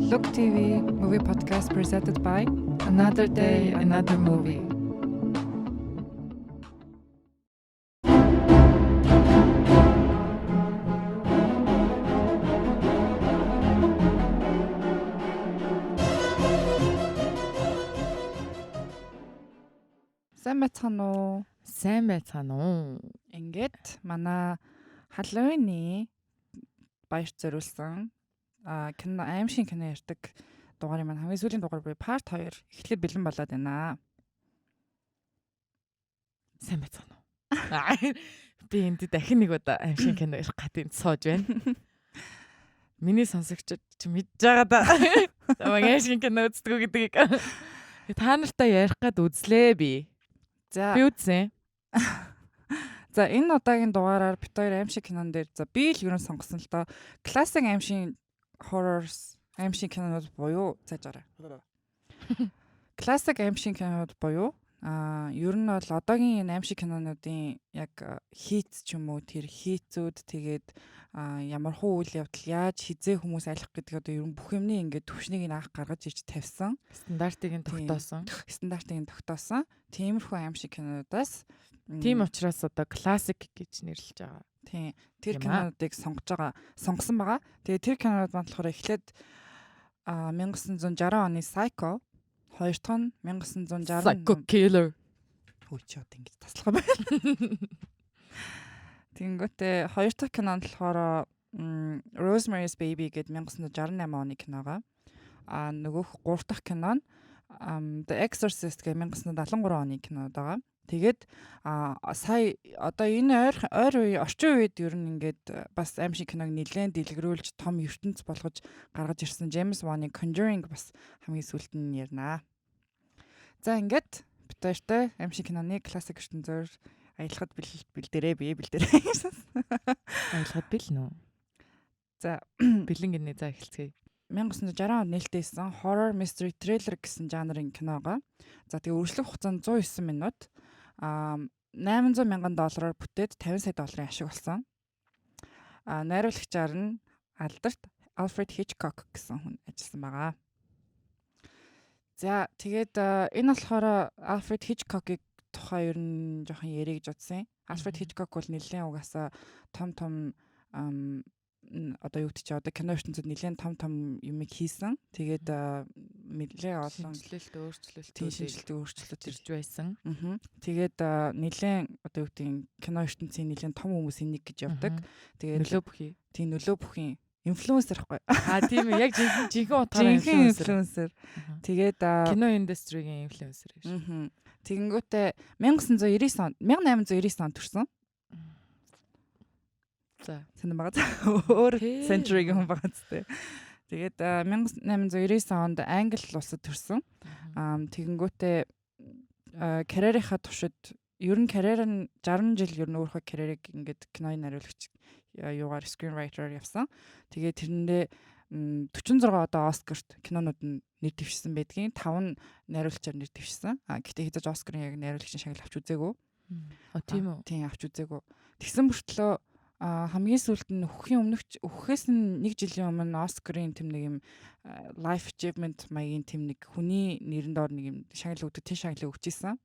Look TV movie podcast presented by Another day, another movie. Сайн байцгаана уу? Сайн байцгаана уу? Ингээд манай Halloween-ы баярт зориулсан кино, аймшгийн кино ярьдаг дугаарын маань хамгийн сүүлийн дугаар буюу part 2 эхлээд бэлэн болоод байна. Сайн байцгаана уу? Би энд дахин нэг удаа аймшгийн кино ярих гад энд сууж байна. Миний сонсогчид чи мэдж байгаа да. Намайг аймшгийн кино үздэггүй гэдгийг. Та нартай ярих гад үзлээ би. За. Би үзсэн. За, энэ удаагийн дугаараар бид хоёр аймшиг кинон дээр, за, би л ер нь сонгосон л доо. Классик аймшгийн horrors, аймшгийн кинонууд буюу цаажаарай. Классик аймшгийн кинонууд буюу ер нь бол одоогийн энэ аймшиг кинонуудын яг хийц ч юм уу, тэр хийцүүд, тэгээд ямар хуу үйл явдал яаж хизээ хүмүүс алих гэдэг одоо ер нь бүх юмны ингээд төвшнийг нь анх гаргаж ирж тавьсан. Стандартыг нь тогтоосон. Стандартыг нь тогтоосон. Тиймэрхүү аймшиг кинонуудаас. Тийм учраас одоо классик гэж нэрлэж байгаа. Тийм. Тэр кинонуудыг сонгож байгаа, сонгосон байгаа. Тэгээд тэр кинонууд маань болохоор эхлээд 1960 оны Psycho, хоёр дахь нь 1960 Psycho Killer. Хөөе, чи одоо ингэж таслах юм байна. Тэгэнгүүтээ хоёр дахь кино нь болохоор Rosemary's Baby гэдэг 1968 оны киногоо. Нөгөөх гурав дахь кино нь The Exorcist гэх 1973 оны кинод байгаа. Тэгээд сая одоо энэ ойр ойр үе, орчин үед ер нь ингээд бас аймшиг киног нэлээд дэлгэрүүлж, том ертөнц болгож гаргаж ирсэн James Wan-ы Conjuring бас хамгийн сүүлд нь ярина. За, ингээд бид хоёртой аймшиг киноны классик ертөнцөөр аялахад бэлдэрээ, би бэлдэрээ. Аялахад бэлнэ үү? За. Бэлэн гинэ, за, эхэлцгээе. 1960 онд нээлттэйсэн horror mystery thriller гэсэн жанрын киногоо. За, тэгээ үргэлжлэх хугацаанд 109 минут. 800 мянган доллараар бүтээд 50 сая долларын ашиг болсон. Найруулагчаар нь алдарт Alfred Hitchcock гэсэн хүн ажилласан байгаа. За, тэгээд энэ болохоор Alfred Hitchcock-ыг тухай ер нь жоохон ярих гэж бодсон. Alfred Hitchcock бол нэлээд угаасаа том том, одоо юу гэдэг чи, одоо кино ертөнцид нэлээд том том юмыг хийсэн. Тэгээд нэлээд олон шинэчлэлт, өөрчлөлт, тийм, шинэчлэлт, өөрчлөлт ирж байсан. Тэгээд нэлээд одоо юу гэдэг, кино ертөнцийн нэлээд том хүмүүсийн нэг гэж явдаг. Тэгээд нөлөө бүхий. Тийм, нөлөө бүхий инфлюенсер байхгүй. А, тийм ээ, яг жинхэнэ жинхэнэ утгаараа инфлюенсер. Тэгээд кино индастригийн инфлюенсер гэж. Тэгэнгүүтээ 1999 он, 1899 онд төрсөн. За. Сонин байгаа. Өөр century-гийн хүн байгаа зү. Тэгээд 1899 онд Англи улсад төрсөн. Тэгэнгүүтээ карьерийнхаа туршид ер нь карьер нь 60 жил ер нь өөрийнхөө карьерийг ингээд киноны найруулагч юугаар screenwriter явсан. Тэгээд тэрэндээ 46 одоо Оскарт кинонууд нь нэр дэвшсэн байдгийн. 5 нь найруулагчаар нэр дэвшсэн. А гэхдээ хэзээ ч Оскарын яг найруулагчийн шагнал авч үзээгүй. А, тийм үү? Тийм, авч үзээгүй. Тэгсэн мөртлөө хамгийн сүүлд нь үхэхийн өмнөх, үхэхээс нь нэг жилийн өмнө Оскарын тэм нэг юм life achievement маягийн тэм нэг хүний нэрэн доор нэг юм шагнал өгдөг, тэр шагналыг өгч исэн.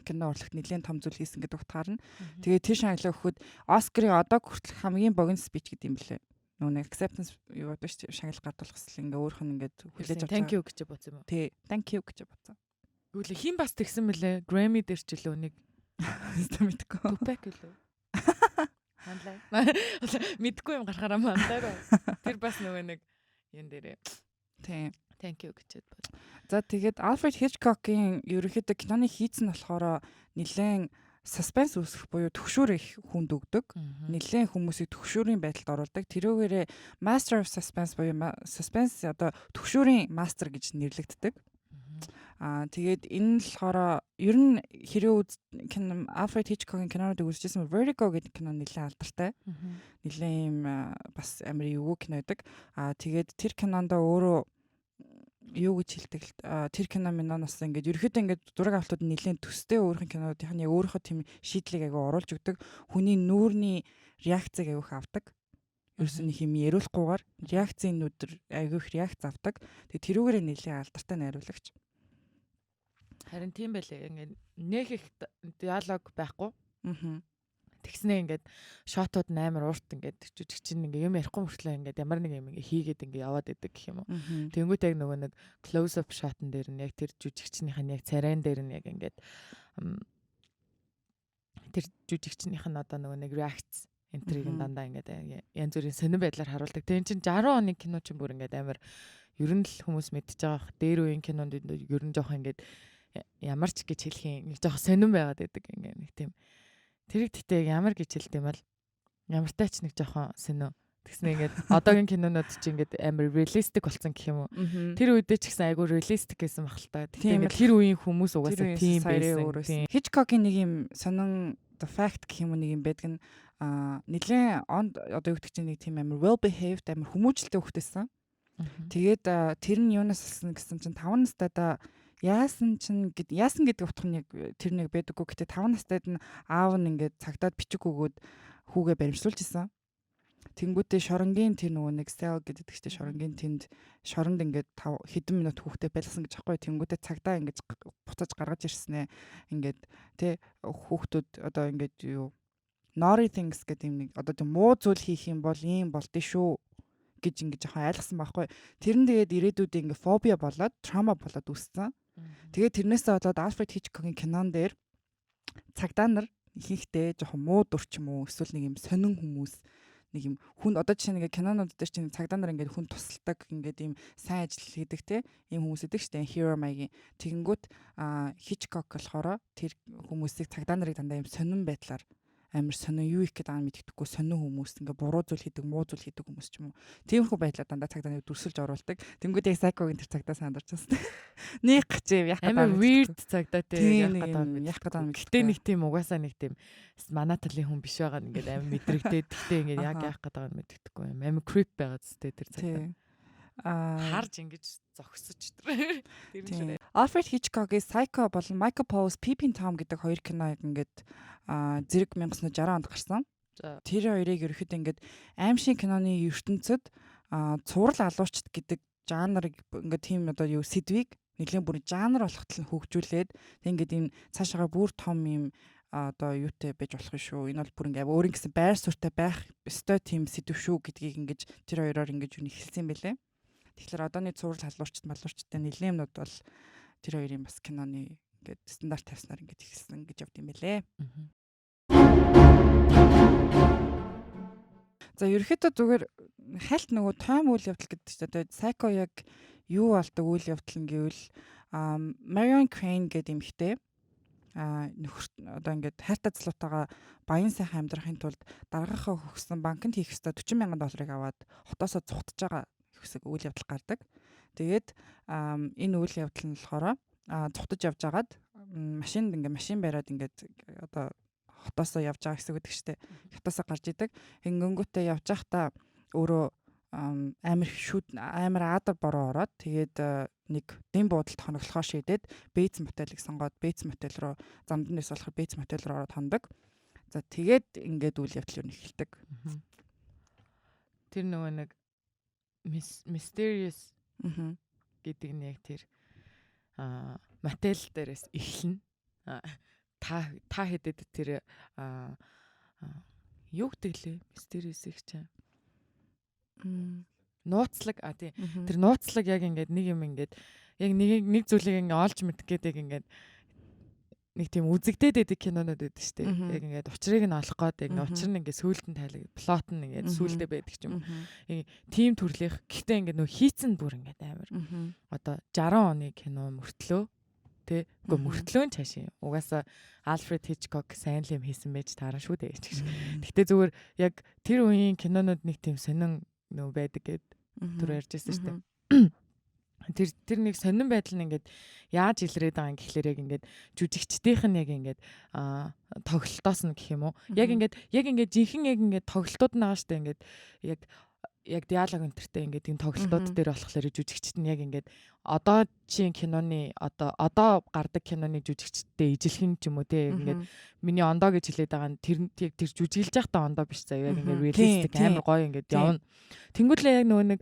Кино урлагт нэлээд том зүйл хийсэн гэдэг утгаар нь. Тэгээд тэр шагналыг өгөхөд Оскарын одоо хүртэл хамгийн богино speech гэдэг юм блэ. Нөгөө нэг acceptance юу гэдэг чинь, шагнал гардуулах ингээ өөрөх нь ингээд хүлээж авч "Thank you" гэж бодсон юм уу? Тий, "Thank you" гэж бодсон. Үгүй, хэн бас тэгсэн мөлий? Grammy дээр ч илүү нэг Мэдгүй. Tupac үлээ. Манлай. Мэдгүй юм гарахаараа манлай. Тэр бас нөгөө нэг юм дээрээ. Тийм. "Thank you" гэж бод. За, тэгээд Alfred Hitchcock-ийн ерөнхийдөө киноны хийц нь болохоор нэлээд suspense үүсгэх буюу түгшүүр их хүнд өгдөг. Нэлээд хүмүүсийг түгшүүрийн байдалд оруулдаг. Тэрүүгээрээ Master of Suspense буюу suspense, одоо түгшүүрийн мастер гэж нэрлэгддэг. Аа, тэгээд энэ нь болохоор ер нь хэрэг кино Alfred Hitchcock-ийн кинонуудыг үзчихсэн Vertigo гэдэг кино нэлээд алдартай. Нэлээд юм бас амар эвгүй кино байдаг. Аа, тэгээд тэр кинонд өөрөө юу гэж хэлдэг, тэр кино миноноос ингээд ерөөхдөө ингээд зураг авалтууд нэлээд төстэй, өөрийнх нь кинонуудынх нь яг өөрийнхөө тийм шийдлийг айгу оруулж өгдөг. Хүний нүүрний реакцийг айгу их авдаг. Ерөөсөн нэг юм яриулахгүйгээр реакцийн нүдэр айгу их реакц авдаг. Тэгээ тэрүүгээрээ нэлээд алдартай найруулагч. Харин тийм байлээ. Ингээд нэх их диалог байхгүй. Тэгснээ ингээд shot ууд амар урт, ингээд жүжигчин ингээд юм ярихгүй мөртлөө ингээд ямар нэг юм ингээд хийгээд ингээд яваад идэг гэх юм уу. Тэнгүүт яг нөгөө нэг close up shot н дээр нь яг тэр жүжигчнийх нь яг царайн дээр нь яг ингээд тэр жүжигчнийх нь одоо нөгөө нэг реакц энтриг нь дандаа ингээд янз бүрийн сонин байдлаар харуулдаг. Тэр чинь 60 оны кино чинь бүр ингээд амар ер нь л хүмүүс мэдчихэж байгаа. Дээр үеийн кинонд ер нь жоох ингээд ямар ч гэж хэлэх юм, нэг жоох сонин байгаад байдаг, ингээд нэг тийм. Тэрийг тэгтээ ямар гэж хэлдэг юм бол ямар тач нэг жоохон сонио. Тэгснэ ингээд одоогийн кинонууд чи ингээд амар realistic болсон гэх юм уу. Тэр үедээ ч гэсэн айгүй realistic гэсэн баг л та. Тэгтээ ингээд тэр үеийн хүмүүс угаасаа тийм байсан. Hitchcock-ийн нэг юм сонин the fact гэх юм уу, нэг юм байдаг нь нэлээд онд одоо юу гэдэг чинь нэг тийм амар well behaved, амар хүмүүжлэлтэй хөхтэйсэн. Тэгээд тэр нь юунаас болсон гэсэн чинь 5 настайдаа яасан чинь гэд, яасан гэдэг утга нь яг тэр нэг байдаггүй. Гэтэ 5 настайд нь аав нь ингээд цагтаад бичиг өгөөд хүүгээ баримтлуулж исэн. Тэнгүүтээ шоронгийн тэр нөгөө нэг cell гэдэг чинь шоронгийн тэнд шоронд ингээд 5 хэдэн минут хүүхдээ байлгасан гэж аахгүй. Тэнгүүтээ цагдаа ингээд буцаж гаргаж ирснээ. Ингээд тэ хүүхдүүд одоо ингээд юу naughty things гэдэг юм нэг одоо тийм муу зүйл хийх юм бол ийм болдсон шүү гэж ингэж жоохон айлгсан байхгүй. Тэр нь тэгээд ирээдүйдээ ингээ фобиа болоод, trauma болоод үүссэн. Тэгээд тэрнээсээ болоод Alfred Hitchcock-ийн кинон дээр цагдаа нар ихэнхдээ жоохон муу дүр ч юм уу, эсвэл нэг юм сонин хүмүүс, нэг юм хүн, одоо жишээ нь ингээ кинонууд дээр чинь цагдаа нар ингээд хүн тусалдаг, ингээд ийм сайн ажил хийдэг те, ийм хүмүүс идэг штэ, hero маягийн. Тэгэнгүүт Hitchcock болохоор тэр хүмүүсийг, цагдаа нарыг дандаа ийм сонин байдлаар, амар сонин, юу их гээд байгаа мэддэхгүй сонин хүмүүс, ингээ буруу зүйл хийдэг, муу зүйл хийдэг хүмүүс ч юм уу. Тиймэрхүү байдлаар дандаа цагдаа нарыг дүрсэлж оруулдаг. Тэнгүүд яг Psycho-гийн тэр цагдаа санаад орчихсон. Нэг гэж яах гэдэг амар weird цагдаа те, яах гэдэг, яах гэдэг. Гэтэ нэг тийм угаасаа нэг тийм манай талын хүн биш байгаа ингээд амар мэдрэгдээд, гэтэ ингээд яг яах гэдэг нь мэддэхгүй юм. Амар creep байгаа зү тэр цагдаа. Харж ингэж зогсож тэр. Тэр нь Alfred Hitchcock-ийн Psycho болон Michael Powell's Peeping Tom гэдэг хоёр кино яг ингээд зэрэг 1960 онд гарсан. Тэр хоёрыг ерөөхдөө ингээд аймшгийн киноны ертөнцид цуврал алуурчид гэдэг жанрыг, ингээд тийм одоо юу сэдвийг нэлээд бүр жанр болохтол нь хөгжүүлээд, тэг ингээд ийм цаашаага бүр том юм одоо юутай байж болох юм шүү. Энэ бол бүр ингээ өөрийн гэсэн байр суурьтай байх ёстой тийм сэдв шүү гэдгийг ингэж тэр хоёроор ингэж юу эхэлсэн юм бэлээ. Тэгэхээр одооны цуврал халуурчд малуурчтай нэлээд юмнууд бол тэр хоёрын бас киноны ингээд стандарт тавьснаар ингээд эхэлсэн гэж явд юм бэлээ. За, ерөөхдөө зүгээр хальт нөгөө тойм үйл явдал гэдэг чинь одоо Psycho яг юу болдог үйл явдал нь гэвэл Marion Crane гэдэг эмэгтэй нөхөр одоо ингээд хайртай залуутайгаа баян сайхан амьдрахын тулд даргахаа хөгсөн банкнд хийх ёстой 40 мянган долларыг аваад хотоосоо зугтаж байгаа хэсэг үйл явдал гардаг. Тэгээд энэ үйл явдал нь болохоор зугтаж явж хагаад машинд ингээ машин бариад ингээд одоо хотоосоо явж байгаа хэсэг гэдэг штэ. Хотоосоо гарч идэг. Ингэнгүүтээ явж байхдаа өөрөө амар шүд, амар аадар бороо ороод, тэгээд нэг дэм буудалд хоноглохоор шийдээд Bates Motel-ыг сонгоод Bates Motel руу, замд нь болохоор Bates Motel руу ороод хондог. За, тэгээд ингээд үйл явдал юу эхэлдэг. Тэр нөгөө нэг mysterious гэдэг нь яг тэр мотел дээрээс эхэлнэ. Та та хэдэд тэр юу гэдэг лээ? Mysterious-ийг чинь нууцлаг, а тий, тэр нууцлаг яг ингээд нэг юм ингээд яг нэг нэг зүйлийг ингээд олж мэдэх гээд яг ингээд нэг тийм үзэгдээд байдаг кинонууд байдаг шүү дээ. Яг ингээд учрыг нь олох гээд, яг учир нь ингээд сүүлд нь тайлаг, plot нь ингээд сүүлдээ байдаг ч юм уу. Яг тийм төрлийнх. Гэхдээ ингээд нөө хийцэн бүр ингээд амар. Одоо 60 оны кино мөртлөө тэ, үгүй мөртлөө нь цаашаа. Угаасаа Альфред Хичкок сайн л юм хийсэн байж тааран шүү дээ гэж. Гэхдээ зүгээр яг тэр үеийн кинонууд нэг тийм сонин нөө байдаг гэд түр ярьж байсан шүү дээ. Тэр нэг сонин байдал нь ингээд яаж илрээд байгаа юм гэхлээр яг ингээд жүжигчдийнх нь яг ингээд тоглолтоос нь гэх юм уу. Яг ингээд жинхэнэ яг ингээд тоглолтууд нь байгаа штэ, ингээд яг диалог энтертэй ингээд энэ тоглолтууд дээр болохоор жүжигчд нь яг ингээд одоо чинь киноны одоо гардаг киноны жүжигчдтэй ижилхэн ч юм уу те, яг ингээд миний ондоо гэж хэлээд байгаа нь тэр яг тэр жүжиглэж байхдаа ондоо биш заяа, яг ингээд realistic, амар гоё ингээд явна. Тэнгүүтлээ яг нөгөө нэг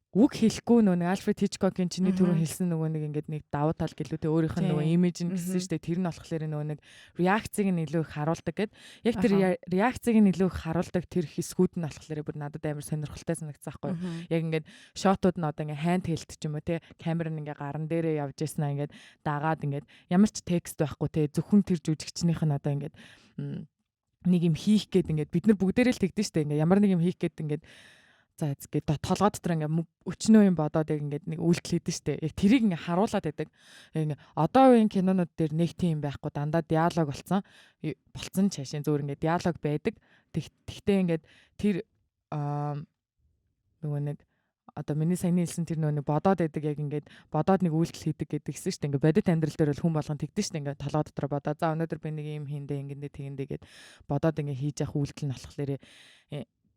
үг хэлэхгүй нөгөө нэг Альфред Хичкокийн чиний түрүү хэлсэн нөгөө нэг ингээд нэг давуу тал гэлүү те, өөрийнх нь нөгөө имиж нь гэсэн шүү дээ. Тэр нь болохоор нөгөө нэг реакцийг нь илүү их харуулдаг гэд. Яг тэр реакцийг нь илүү их харуулдаг тэр хэсгүүд нь болохоор бүр надад амар сонирхолтой санагдсан байхгүй юу. Яг ингээд shot ууд нь одоо ингээд handheld ч юм уу те, камер нь ингээд гаран дээрээ явж яснаа ингээд дагаад, ингээд ямар ч текст байхгүй те, зөвхөн тэр жүжигчнийх нь одоо ингээд нэг юм хийх гээд ингээд бид нар бүгдээрээ л тэгдэж штэ, ингээд ямар нэг юм хийх гээд ингээд за гээд толгой дотор ингээ өчнөө юм бодоод яг ингээд нэг үйлдэл хийдэж штэ. Яг тэрийг ингээ харуулад байдаг. Яг ингээ одоо үеийн кинонууд дээр нэг тийм байхгүй, дандаа диалог болцсон чашийн зүгээр ингээ диалог байдаг. Тэгтээ ингээд тэр нөгөө нэг одоо миний саяны хэлсэн тэр нөгөө нэг бодоод байдаг, яг ингээд бодоод нэг үйлдэл хийдэг гэдэг гисэн шүү дээ. Ингээд бодит амьдрал дээр бол хүн болгон тэгдэж шүү дээ. Ингээд толгой дотор бодоод, за, өнөөдөр би нэг юм хийндэ, ингэндэ, тэгэндэ гэд бодоод ингээд хийж явах үйлдэл нь болохоор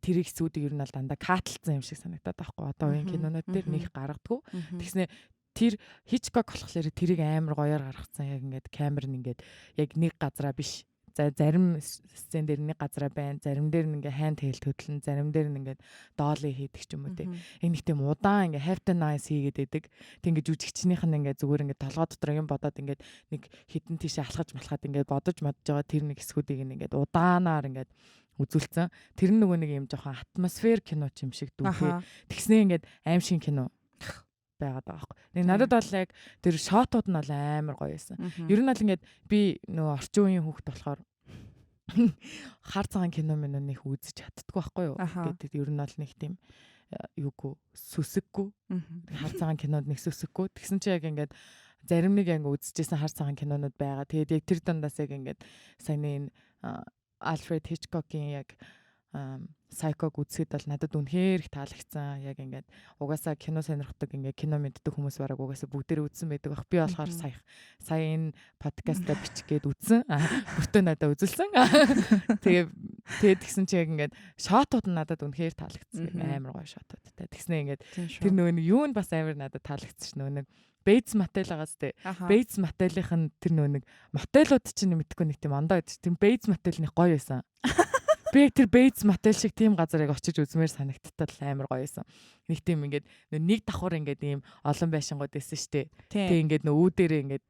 тэр хэсгүүдийг ер нь бол дандаа cut лцсан юм шиг санагдаад байхгүй. Одоо үеийн кинонууд дээр нэг гаргадаггүй. Тэгснэ тэр Хичкок болохоор тэрийг амар гоёор гаргацсан. Яг ингээд камер нь ингээд яг нэг газараа биш. За, зарим сцен дээр нэг газараа байна, зарим дээр нь ингээ handheld хөдлөн, зарим дээр нь ингээд dolly хийдэг ч юм уу те. Яг нэг тийм удаан ингээ half nice хийгээд байдаг. Тэг ингээ жүжигчнийх нь ингээ зүгээр ингээ толгой дотор юм бодоод ингээд нэг хідэн тийшээ алхаж малхаад ингээд бодож модж байгаа тэр нэг хэсгүүдийг ингээд удаанаар ингээд үзүүлсэн. Тэр нь нөгөө нэг юм жоохон атмосфер кино ч юм шиг дүүхээ. Тэгснээ ингээд аимшиг кино байгаад байгаа байхгүй. Нэг надад бол яг тэр shot ууд нь бол амар гоё байсан. Ер нь бол ингээд би нөгөө орчин үеийн хүүхэд болохоор хар цагаан кино минь нэг үзэж чаддаггүй байхгүй юу. Ингээд ер нь бол нэг тийм юугүй, сүсэггүй. Хар цагаан кинонд нэг сүсэггүй. Тэгсэн чи яг ингээд зарим нэг ингээ үзчихсэн хар цагаан кинонууд байгаа. Тэгээд яг тэр дундаас яг ингээд саяны энэ Альфред Хичкокийн яг Psycho-г үзэхэд бол надад үнэхээр их таалагдсан. Яг ингээд угаасаа кино сонирхдаг, ингээд кино мэддэг хүмүүс бараг угаасаа бүгдээрээ үзсэн байдаг баг. Би болохоор сая энэ подкастаа бичих гээд үзсэн. Бүртөө надад үзүүлсэн. Тэгээ тэгсэн чи яг ингээд shot ууд нь надад үнэхээр таалагдсан. Амар гоё shot уудтай. Тэгснэ ингээд тэр нөгөө нэг юу нь бас амар надад таалагдсан ш, нөгөө нэг Bates Motel байгаас тээ. Bates Motel-ийнх нь тэр нөгөө нэг мотелууд чинь мэдхгүй нэг тийм ондоо байдаг. Тэр Bates Motel-них гоё байсан. Би яг тэр Bates Motel шиг тийм газар яг очиж үзмээр санагдтал, амар гоё байсан. Нэг тийм ингээд нэг давхар ингээд ийм олон байшингууд байсан штэ. Тэг ингээд нөө үүдэрээ ингээд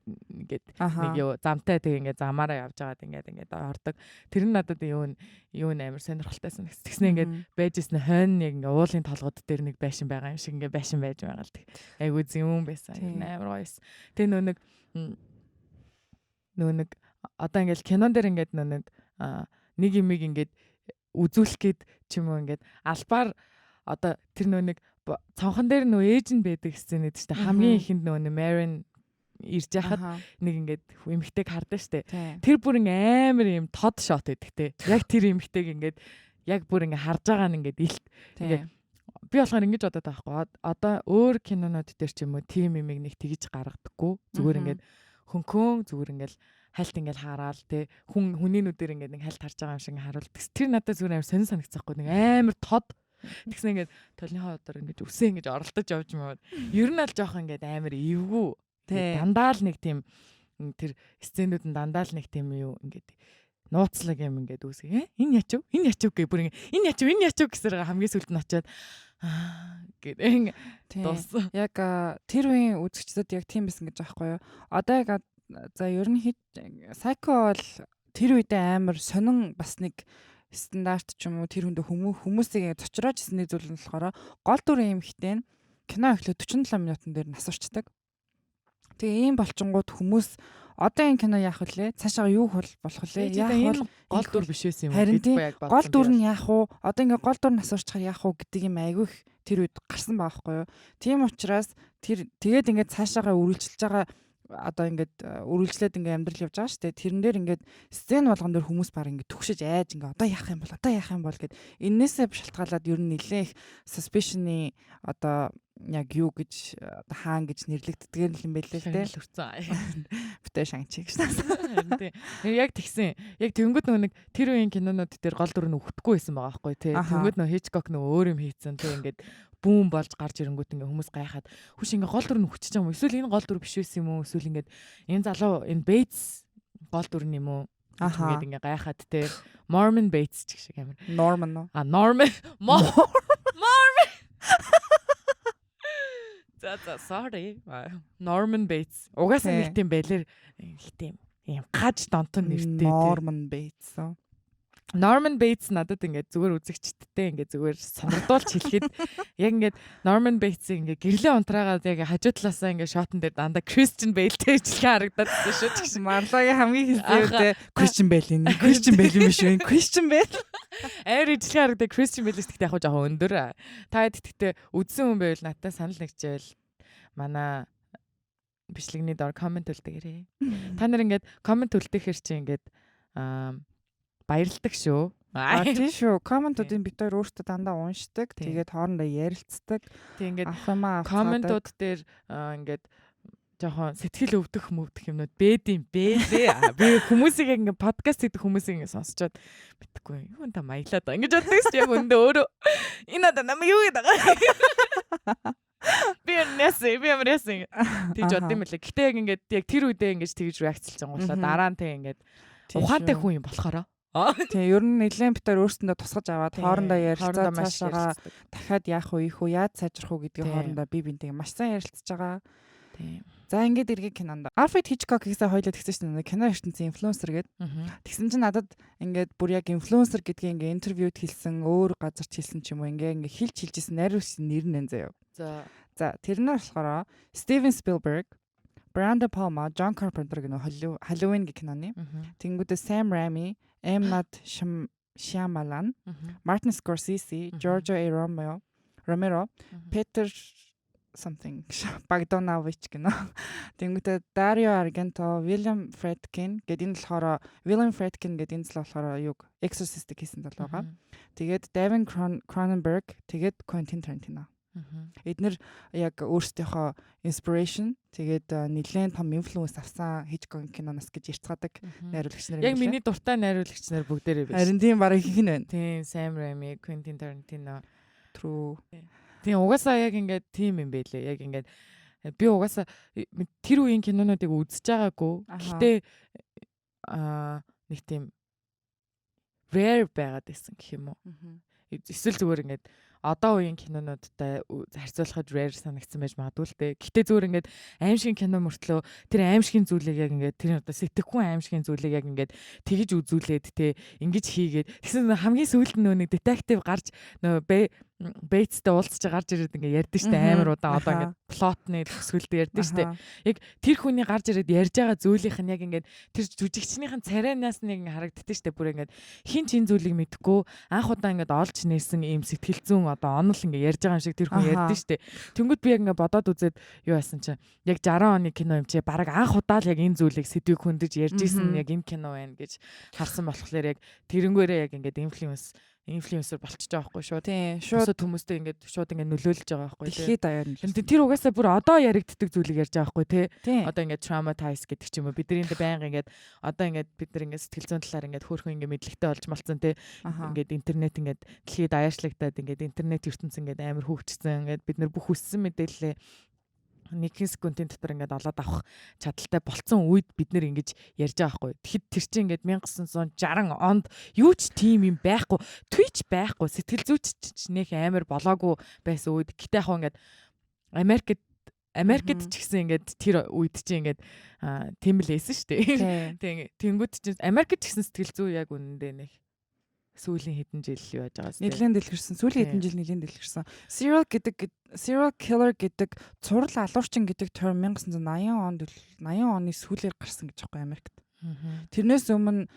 нэг юу замтай, тэг ингээд замаараа явж байгаад ингээд ордог. Тэр нь надад юу нь амар сонирхолтой санагдсан. Тэгснэ ингээд байж исэн хойно яг ингээд уулын толгод дээр нэг байшин байгаа юм шиг ингээд байшин байж байгаа л тэг. Айгуу зэвүүн байсан. Амар гоё байсан. Тэг нөө нэг одоо ингээд кинон дээр ингээд нөө нэг нэг юмыг ингээд үзүүлэх гээд ч юм уу ингээд албаар одоо тэр нөө нэг цонхон дээр нөө ээж нь байдаг сцен гэдэг чинь хамгийн ихэнд нөө нэг Marion ирж яхад нэг ингээд эмэгтэйг хардаг штэ. Тэр бүр ингээ амар юм тод shot байдаг те. Яг тэр эмэгтэйг ингээд яг бүр ингээ харж байгаа нь ингээд илт ингээ би болохоор ингэж бодоод байгаа байхгүй. Одоо өөр кинонууд дээр ч юм уу тийм юмыг нэг тэгж гаргадаггүй. Зүгээр ингээд хөнкөн зүгээр ингээд хальт ингээд хараал те, хүн хүний нүдээр ингээд нэг хальт харж байгаа юм шиг харуул. Тэр надад зүгээр амар сонин санагцсахгүй, нэг амар тод. Тэгсэн ингээд толныхоо одоор ингээд үсээ ингээд оролдож явж маад. Ер нь аль жоох ингээд амар эвгүй. Дандаа л нэг тийм тэр сценүүд нь дандаа л нэг тийм юу ингээд нууцлаг юм ингээд үүсгэх. Энэ ячив? Энэ ячив гэ бүр ингээд энэ ячив, энэ ячив гэсээр хамгийн сүүлд нь очиад аа гэдэг ингээ дууссан. Яг тэр үеийн үзэгчдэд яг тийм байсан гэж аахгүй юу? Одоо яг за ер нь Psycho бол тэр үедээ амар сонин бас нэг стандарт ч юм уу, тэр хүндээ хүмүүсийг зочроож ирсэн нэг зүйл нь болохоор гол дүрийн эмэгтэй нь кино эхлээд 47 минутан дээр нас барчдаг. Тэгээ ийм болчингууд хүмүүс одоо энэ кино яах вүлээ? Цаашаа юу болох вүлээ? Яах вэ? Гол дүр биш байсан юм уу гэж би яг бодсон. Гол дүр нь яах вэ? Одоо ингээ гол дүр нас барчхаар яах вэ гэдэг юм айгүй их тэр үед гарсан байгаа байхгүй юу? Тийм учраас тэр тэгээд ингээд цаашаагаа үргэлжилж байгаа, одоо ингээд үргэлжлээд ингээд амьдрал явж байгаа шүү дээ. Тэрэн дээр ингээд сцен болгон дээр хүмүүс баг ингээд түгшиж айж ингээд одоо яах юм бол, одоо яах юм бол гэд эннээсээ шалтгаалаад ер нь нэлээ их suspicion-ы одоо яг юу гэж, одоо хаан гэж нэрлэгддгээр юм байлээ л те. Шагнал өрцөн. Битээ шангчиг гэж. Харин тийм. Яг тэгсэн. Яг тэнгүүд нөгөө нэг тэр үеийн кинонууд дээр гол дүр нь өгөхгүй байсан байгаа байхгүй тий. Тэнгүүд нөгөө Hitchcock нөгөө өөр юм хийцэн тий, ингээд бүүн болж гарч ирэнгүүт ингээ хүмүүс гайхаад, хүш, ингээ гол дүр нь өгчөж байгаа юм уу? Эсвэл энэ гол дүр биш байсан юм уу? Эсвэл ингээд энэ залуу, энэ Bates гол дүр нь юм уу? Ингээд ингээ гайхаад тий. Norman Bates ч гэх шиг амар. Norman уу? А, Norman, Mormon. За, sorry. Norman Bates. Угаасаа нэг тийм байлэр, нэг тийм юм гаж донтон нэртэй тий. Norman Bates уу? Norman Bates надад ингээд зүгээр үзэгчдтэй ингээд зүгээр сонирдуулж хэлэхэд яг ингээд Norman Bates-ийг ингээд гэрлээ унтраагаад яг хажуу талаасаа ингээд shot он дээр дандаа Christian Bale-тэй ижилхэн харагдаад байсан шүү дээ. Марлагийн хамгийн хэлсэн үү те, Christian Bale, энэ Christian Bale юм биш үү? Christian Bale. Амар ижилхэн харагдаад. Christian Bale-с гэхдээ яг жоохон өндөр. Та хэд гэхдээ үзсэн хүн байвал надтай санал нэгжээл манай бичлэгний доор comment үлдээгээрэй. Та нар ингээд comment үлдээхэр чи ингээд баярладаг шүү. А, тийм шүү. Comment уудын бид хоёр өөртөө дандаа уншдаг. Тэгээд хоорондоо ярилцдаг. Тийм, ингээд Авах юмаа авцаадаг. Comment ууд дээр ингээд жоохон сэтгэл өвдөх мөвдөх юмнууд бэд юм бэлээ. Би хүмүүсийг яг ингээд подкаст хийдэг хүмүүсийг ингээд сонсчоод мэдхгүй юу та маялаад байгаа ингэж боддог шүү. Яг өндөө өөрөө энэ одоо намайг юу гэдэг байгаа. Би яасан, би ямар яасан тэгж бодд юм лээ. Гэтэ яг ингээд яг тэр үедээ ингэж тэгж react лж байгаа дараа нь тэг ингээд ухаантай хүн юм болохоор. Тийм, ер нь нэлээд бид хоёр өөрсөндөө тусгаж аваад хоорондоо ярилцаад хоорондоо маш цаашаага ярилцдаг. дахиад яах вэ, ийх үү, яаж сайжрах уу гэдгийг хоорондоо бие биентэйгээ маш сайн ярилцж байгаа. За, ингээд эргээ кинонд. Alfred Hitchcock хийсээ хоёлоо тэгсэн чинь кино ертөнцийн influencer гээд. Тэгсэн чинь надад ингээд бүр яг influencer гэдгийг ингээ интервьюд хэлсэн, өөр газарт хэлсэн ч юм уу, ингээ хэлж хэлжсэн найруулагчийн нэр нь заяа. За. За, тэр нь болохоор Steven Spielberg, Brian De Palma, John Carpenter гэнэ, Halloween гэх киноны. Тэнгүүдээ Sam Raimi, M. Night Shyamalan, Martin Scorsese, George A. Romero, Peter something Bogdanovich гэнэ. Тэнгүүдээ Dario Argento, William Friedkin гэдэг, энэ болохоор William Friedkin гэдэг энэ зал болохоор юг Exorcist хийсэн зал байгаа. Тэгээд David Cronenberg, тэгээд Quentin Tarantino. Эднэр яг өөрсдийнхөө inspiration, тэгээд нэлээд том influence авсан Hitchcock киноноос гэж ярьцгаадаг найруулагч нар юм Яг билээ. миний дуртай найруулагч нар бүгдээрээ биш. Харин тийм, бараг ихэнх нь байна. Тийм, Sam Raimi, Quentin Tarantino. True. Тийм, угаасаа яг ингээд тийм юм байлээ. Яг ингээд би угаасаа тэр үеийн кинонуудыг үзэж байгаагүй. Гэхдээ нэг тийм rare байгаад байсан гэх юм уу. Эсвэл зүгээр ингээд одоо үеийн кинонуудтай харьцуулахад rare санагдсан байж магадгүй л дээ. Гэтэ зүгээр ингээд аимшигын кино мөртлөө тэр аимшигын зүйлийг яг ингээд тэр одоо сэтгэхүйн аимшигын зүйлийг яг ингээд тэгж үзүүлээд те, ингэж хийгээд тэгсэн хамгийн сүүлд нь нөө нэг detective гарч нөө Бейтстэй уулзч гарч ирээд ингээд ярьдэн штэ, амар удаан одоо ингээд plot ны төгсгөлд ярьдэн штэ. Яг тэр хүний гарч ирээд ярьж байгаа зүйлийнх нь яг ингээд тэр жүжигчнийхэн царайнаас нь яг ингээд харагддаг штэ. Бүр ингээд хин ч энэ зүйлийг мэдэхгүй, анх удаа ингээд олж нээсэн ийм сэтгэл зүйн одоо онол ингээд ярьж байгаа юм шиг тэр хүн ярьдэн штэ. Тэнгүүд би яг ингээд бодоод үзээд юу яасан чинь яг 60 оны кино юм чи бараг анх удаа л яг энэ зүйлийг сэдвийг хөндөж ярьж исэн яг энэ кино байна гэж харсан болохоор яг тэрнгээрээ яг ингээд influencer болчихж байгаа байхгүй, шууд. Тийм, шууд Шууд хүмүүстэй ингээд шууд ингээд нөлөөлж байгаа байхгүй тий. Дэлхийд даяар нөлөөлсөн. Тэр угаасаа бүр одоо яригддаг зүйлийг ярьж байгаа байхгүй тий. Тийм. Одоо ингээд traumatize гэдэг ч юм уу. Бидний энэ байнга ингээд одоо ингээд бид нар ингээд сэтгэл зүйн талаар ингээд хөөрхөн ингээд мэдлэгтэй болж малцсан тий. Ингээд интернет ингээд дэлхийд даяаршлагдаад, ингээд интернет ертөнц ингээд амар хөгжсөн. Ингээд бид нар бүх хүссэн мэдээллээ нэгэн секундын дотор ингээд олоод авах чадaltaй болцсон үед бид нэр ингэж ярьж байгаа байхгүй. Тэгэхэд тэр чинь ингээд 1960 онд юу ч тийм юм байхгүй, Twitch байхгүй, сэтгэл зүйч ч нэх амар болоогүй байсан үед. Гэтэ яг ингээд Америкт ч гэсэн ингээд тэр үед чинь ингээд тийм л байсан шүү дээ. Тийм, тэнгүүд чинь Америкт ч гэсэн сэтгэл зүй яг үнэндээ нэг сүүлийн хэдэн жил юу яаж байгаас. Нэлээд дэлгэрсэн. Сүүлийн хэдэн жил нэлээд дэлгэрсэн. Serial killer гэдэг, цурал алуурчин гэдэг term 1980 онд, 80 оны сүүлээр гарсан гэж байгаа Америкт. Тэрнээс өмнө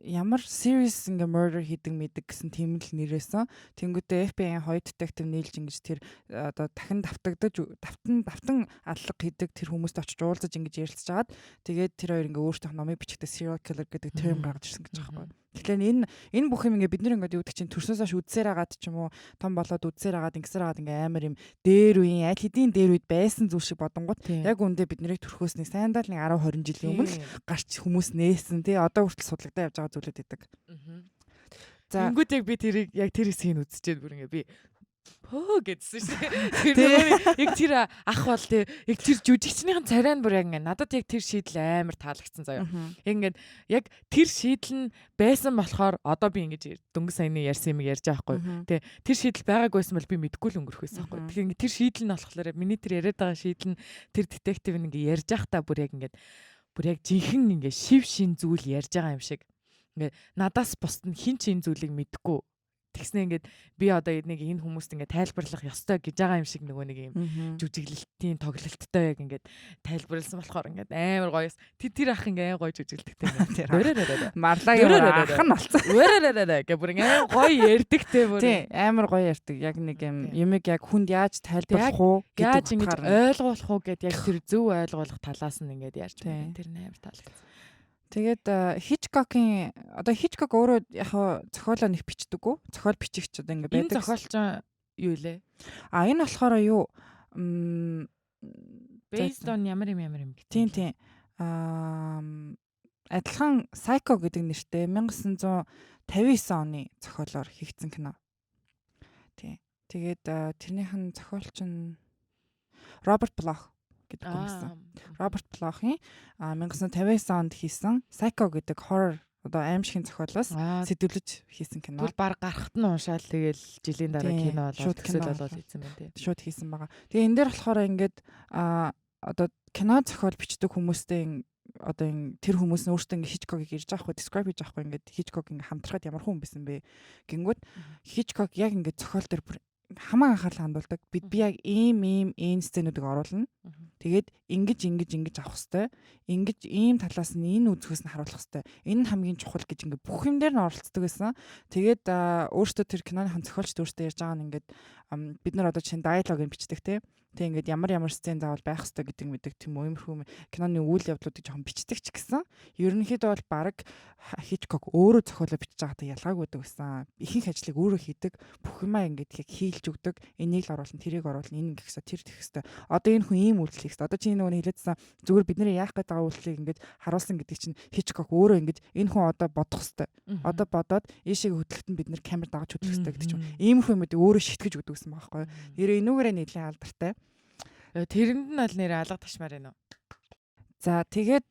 ямар serious ингээ murder хийдэг мэдэг гэсэн тийм л нэрээсэн. Тэнгүүтээ FBI-ийн хоёр detective нийлж ингэж тэр одоо дахин давтагдаж давтан давтан аллага хийдэг тэр хүмүүст очиж уулзаж ингэж ярилцж агаад, тэгээд тэр хоёр ингээ өөрсдийнх номыг бичгтээ serial killer гэдэг term гаргаж ирсэн гэж байгаа байхгүй. Тэгэхээр энэ бүх юм ингээ бид нар ингээд юу гэдэг чинь төрсөөс хойш үзсээр агаад ч юм уу, том болоод үзсээр агаад, ингэсээр агаад ингээ амар юм дээр үеийн, аль хэдийн дээр үед байсан зүйл шиг бодонгууд яг үндэ бид нарыг төрхөөс нэг сайндаа л нэг 10 20 жилийн өмнө л гарч хүмүүс нээсэн, тий, одоо хүртэл судлагдаа явж байгаа зүйлүүд байдаг. За, Тэнгүүд яг би тэрийг, яг тэр хэсгийг үзчихэд бүр ингээ би "Пөө" гэдсэн шүү дээ. Тэр нөгөө яг тэр ах бол, тий, яг тэр жүжигчнийхэн царай нь бүр яг ингээ надад яг тэр шийдэл амар таалагдсан заяа. Яг ингээд яг тэр шийдэл нь байсан болохоор одоо би ингэж дөнгөж саяны ярьсан юм ярьж байгаа байхгүй. Тэ, тэр шийдэл байгаагүй байсан бол би мэдэхгүй л өнгөрөх байсан байхгүй. Тэгэхээр ингээ тэр шийдэл нь болохоор, миний тэр яриад байгаа шийдэл нь, тэр детектив нь ингээ ярьж байхдаа бүр яг ингээд бүр яг жинхэнэ ингээ шив шин зүйл ярьж байгаа юм шиг. Ингээ надаас бусд нь хэн ч энэ зүйлийг мэдэхгүй. Тэгснэ ингээд би одоо нэг энэ хүмүүст ингээд тайлбарлах ёстой гэж байгаа юм шиг нөгөө нэг юм жүжиглэлтийн тоглолттой яг ингээд тайлбарласан болохоор ингээд амар гоёс. Тэр ах ингээд амар гоё жүжиглэлттэй. Тэр Марлагийн ах нь болцсон. Өрөөрөөрөө гэх бүр ингээд гоё ярьдаг те бүр. Тий, амар гоё ярьдаг. Яг нэг юм юмыг яг хүнд яаж тайлбарлах уу гэдэг, яаж ингэж ойлгуулах уу гэд, яг тэр зөв ойлгуулах талаас нь ингээд ярьж байна. Тэр нь амар таалагдсан. Тэгээд Hitchcock-ийн, одоо Hitchcock өөрөө яг зохиолоо нэг бичдэггүй. Зохиол бичигч одоо ингэ байдаг. Энэ зохиолч юу лээ? А, энэ болохоор юу based on ямар юм ямар юм гэх. Тийм. Аа, адилхан Psycho гэдэг нэртэй 1959 оны зохиолоор хийгдсэн кино. Тийм. Тэгээд тэрнийх нь зохиолч нь Роберт Блох гэдэг хүн байсан. Роберт Блохын 1959 онд хийсэн Psycho гэдэг horror, одоо аимшигын зохиолоос сэдвлэж хийсэн кино. Тэгвэл баг гарахт нь уншаал, тэгэл жилийн дараа кино болоод, төсөл болоод хийсэн байна тий. Шууд хийсэн байгаа. Тэгээ энэ дээр болохоор ингээд одоо кино зохиол бичдэг хүмүүстэй, одоо ин тэр хүмүүс нь өөртөө ингээ Hitchcock-ыг ирж байгаа хгүй, describe хийж байгаа хгүй, ингээд Hitchcock ингээ хамтрахад ямар хүн байсан бэ гингүүд Hitchcock яг ингээ зохиол дээр бүр хамаа анхаарлаа хандуулдаг. Би яг ийм ийм ийм сценүүдийг оруулна. Тэгээд ингэж ингэж ингэж авах хэвээр. Ингэж ийм талаас нь, энэ үзхээс нь харуулах хэвээр. Энэ нь хамгийн чухал гэж ингээ бүх юм дээр нь оролцдог байсан. Тэгээд өөртөө, тэр киноны зохиолчд өөртөө ярьж байгаа нь ингээд бид нар одоо чинь диалогийг бичдэг те. Тэг ингээд ямар ямар сцен заавал байх хэвээр гэдэг мэдэг тийм үү, иймэрхүү киноны үйл явдлуудыг жоохон бичдэг ч гэсэн ерөнхийдөө бол баг Hitchcock өөрөө зохиолоо бичиж байгаатай ялгаагүй байдаг гэсэн. Ихэнх ажлыг өөрөө хийдэг. Бүх юмаа ингээд яг хийлж өгдөг. Энийг л оруулна, тэрийг оруулна, энэ ингэх хэвээр, тэр тэгэх хэвээр. Одоо энэ хүн ийм үйлдэл хийх хэвээр. Одоо чи нөгөө хэлээдсэн зүгээр бидний яах гээд байгаа үйлдэлийг ингээд харуулсан гэдэг чинь Hitchcock өөрөө ингээд энэ хүн одоо бодох хэвээр. Одоо бодоод ийшээ хөдлөхт нь бид нэр камер дагаж хөдлөх хэвээр гэдэг чинь иймэрхүү юмудыг өөрөө шитгэж өгдөг гэсэн байгаа байхгүй юу. Нэрээ энүүгээрээ нэлээд алдартай. Тэрэнд нь бол нэр алга ташмаар байна уу? За, тэгээд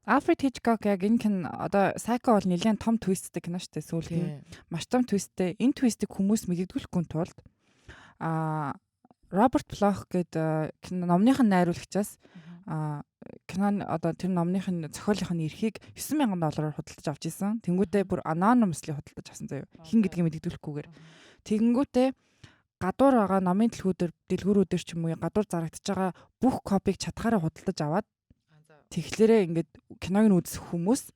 Alfred Hitchcock яг энэ кино, одоо Psycho бол нэлээд том twist тэй кино шүү дээ, сүүлд нь. Маш том twist тэй. Энэ twist ийг хүмүүс мэддэггүй тулд Роберт Блох гэдэг кино номных нь найруулагчаас кино, одоо тэр номных нь зохиолынх нь эрхийг 9000 доллараар худалдаж авч исэн. Тэнгүүтээ бүр anonymously худалдаж авсан заяа. Хэн гэдгийг мэддэггүйгээр. Тэгэнгүүтээ гадуур байгаа номын дэлгүүрүүдээр ч юм уу, гадуур зарагдаж байгаа бүх copy г чадхаараа худалдаж аваад, тэгэхээр ингээд киног нь үзэх хүмүүс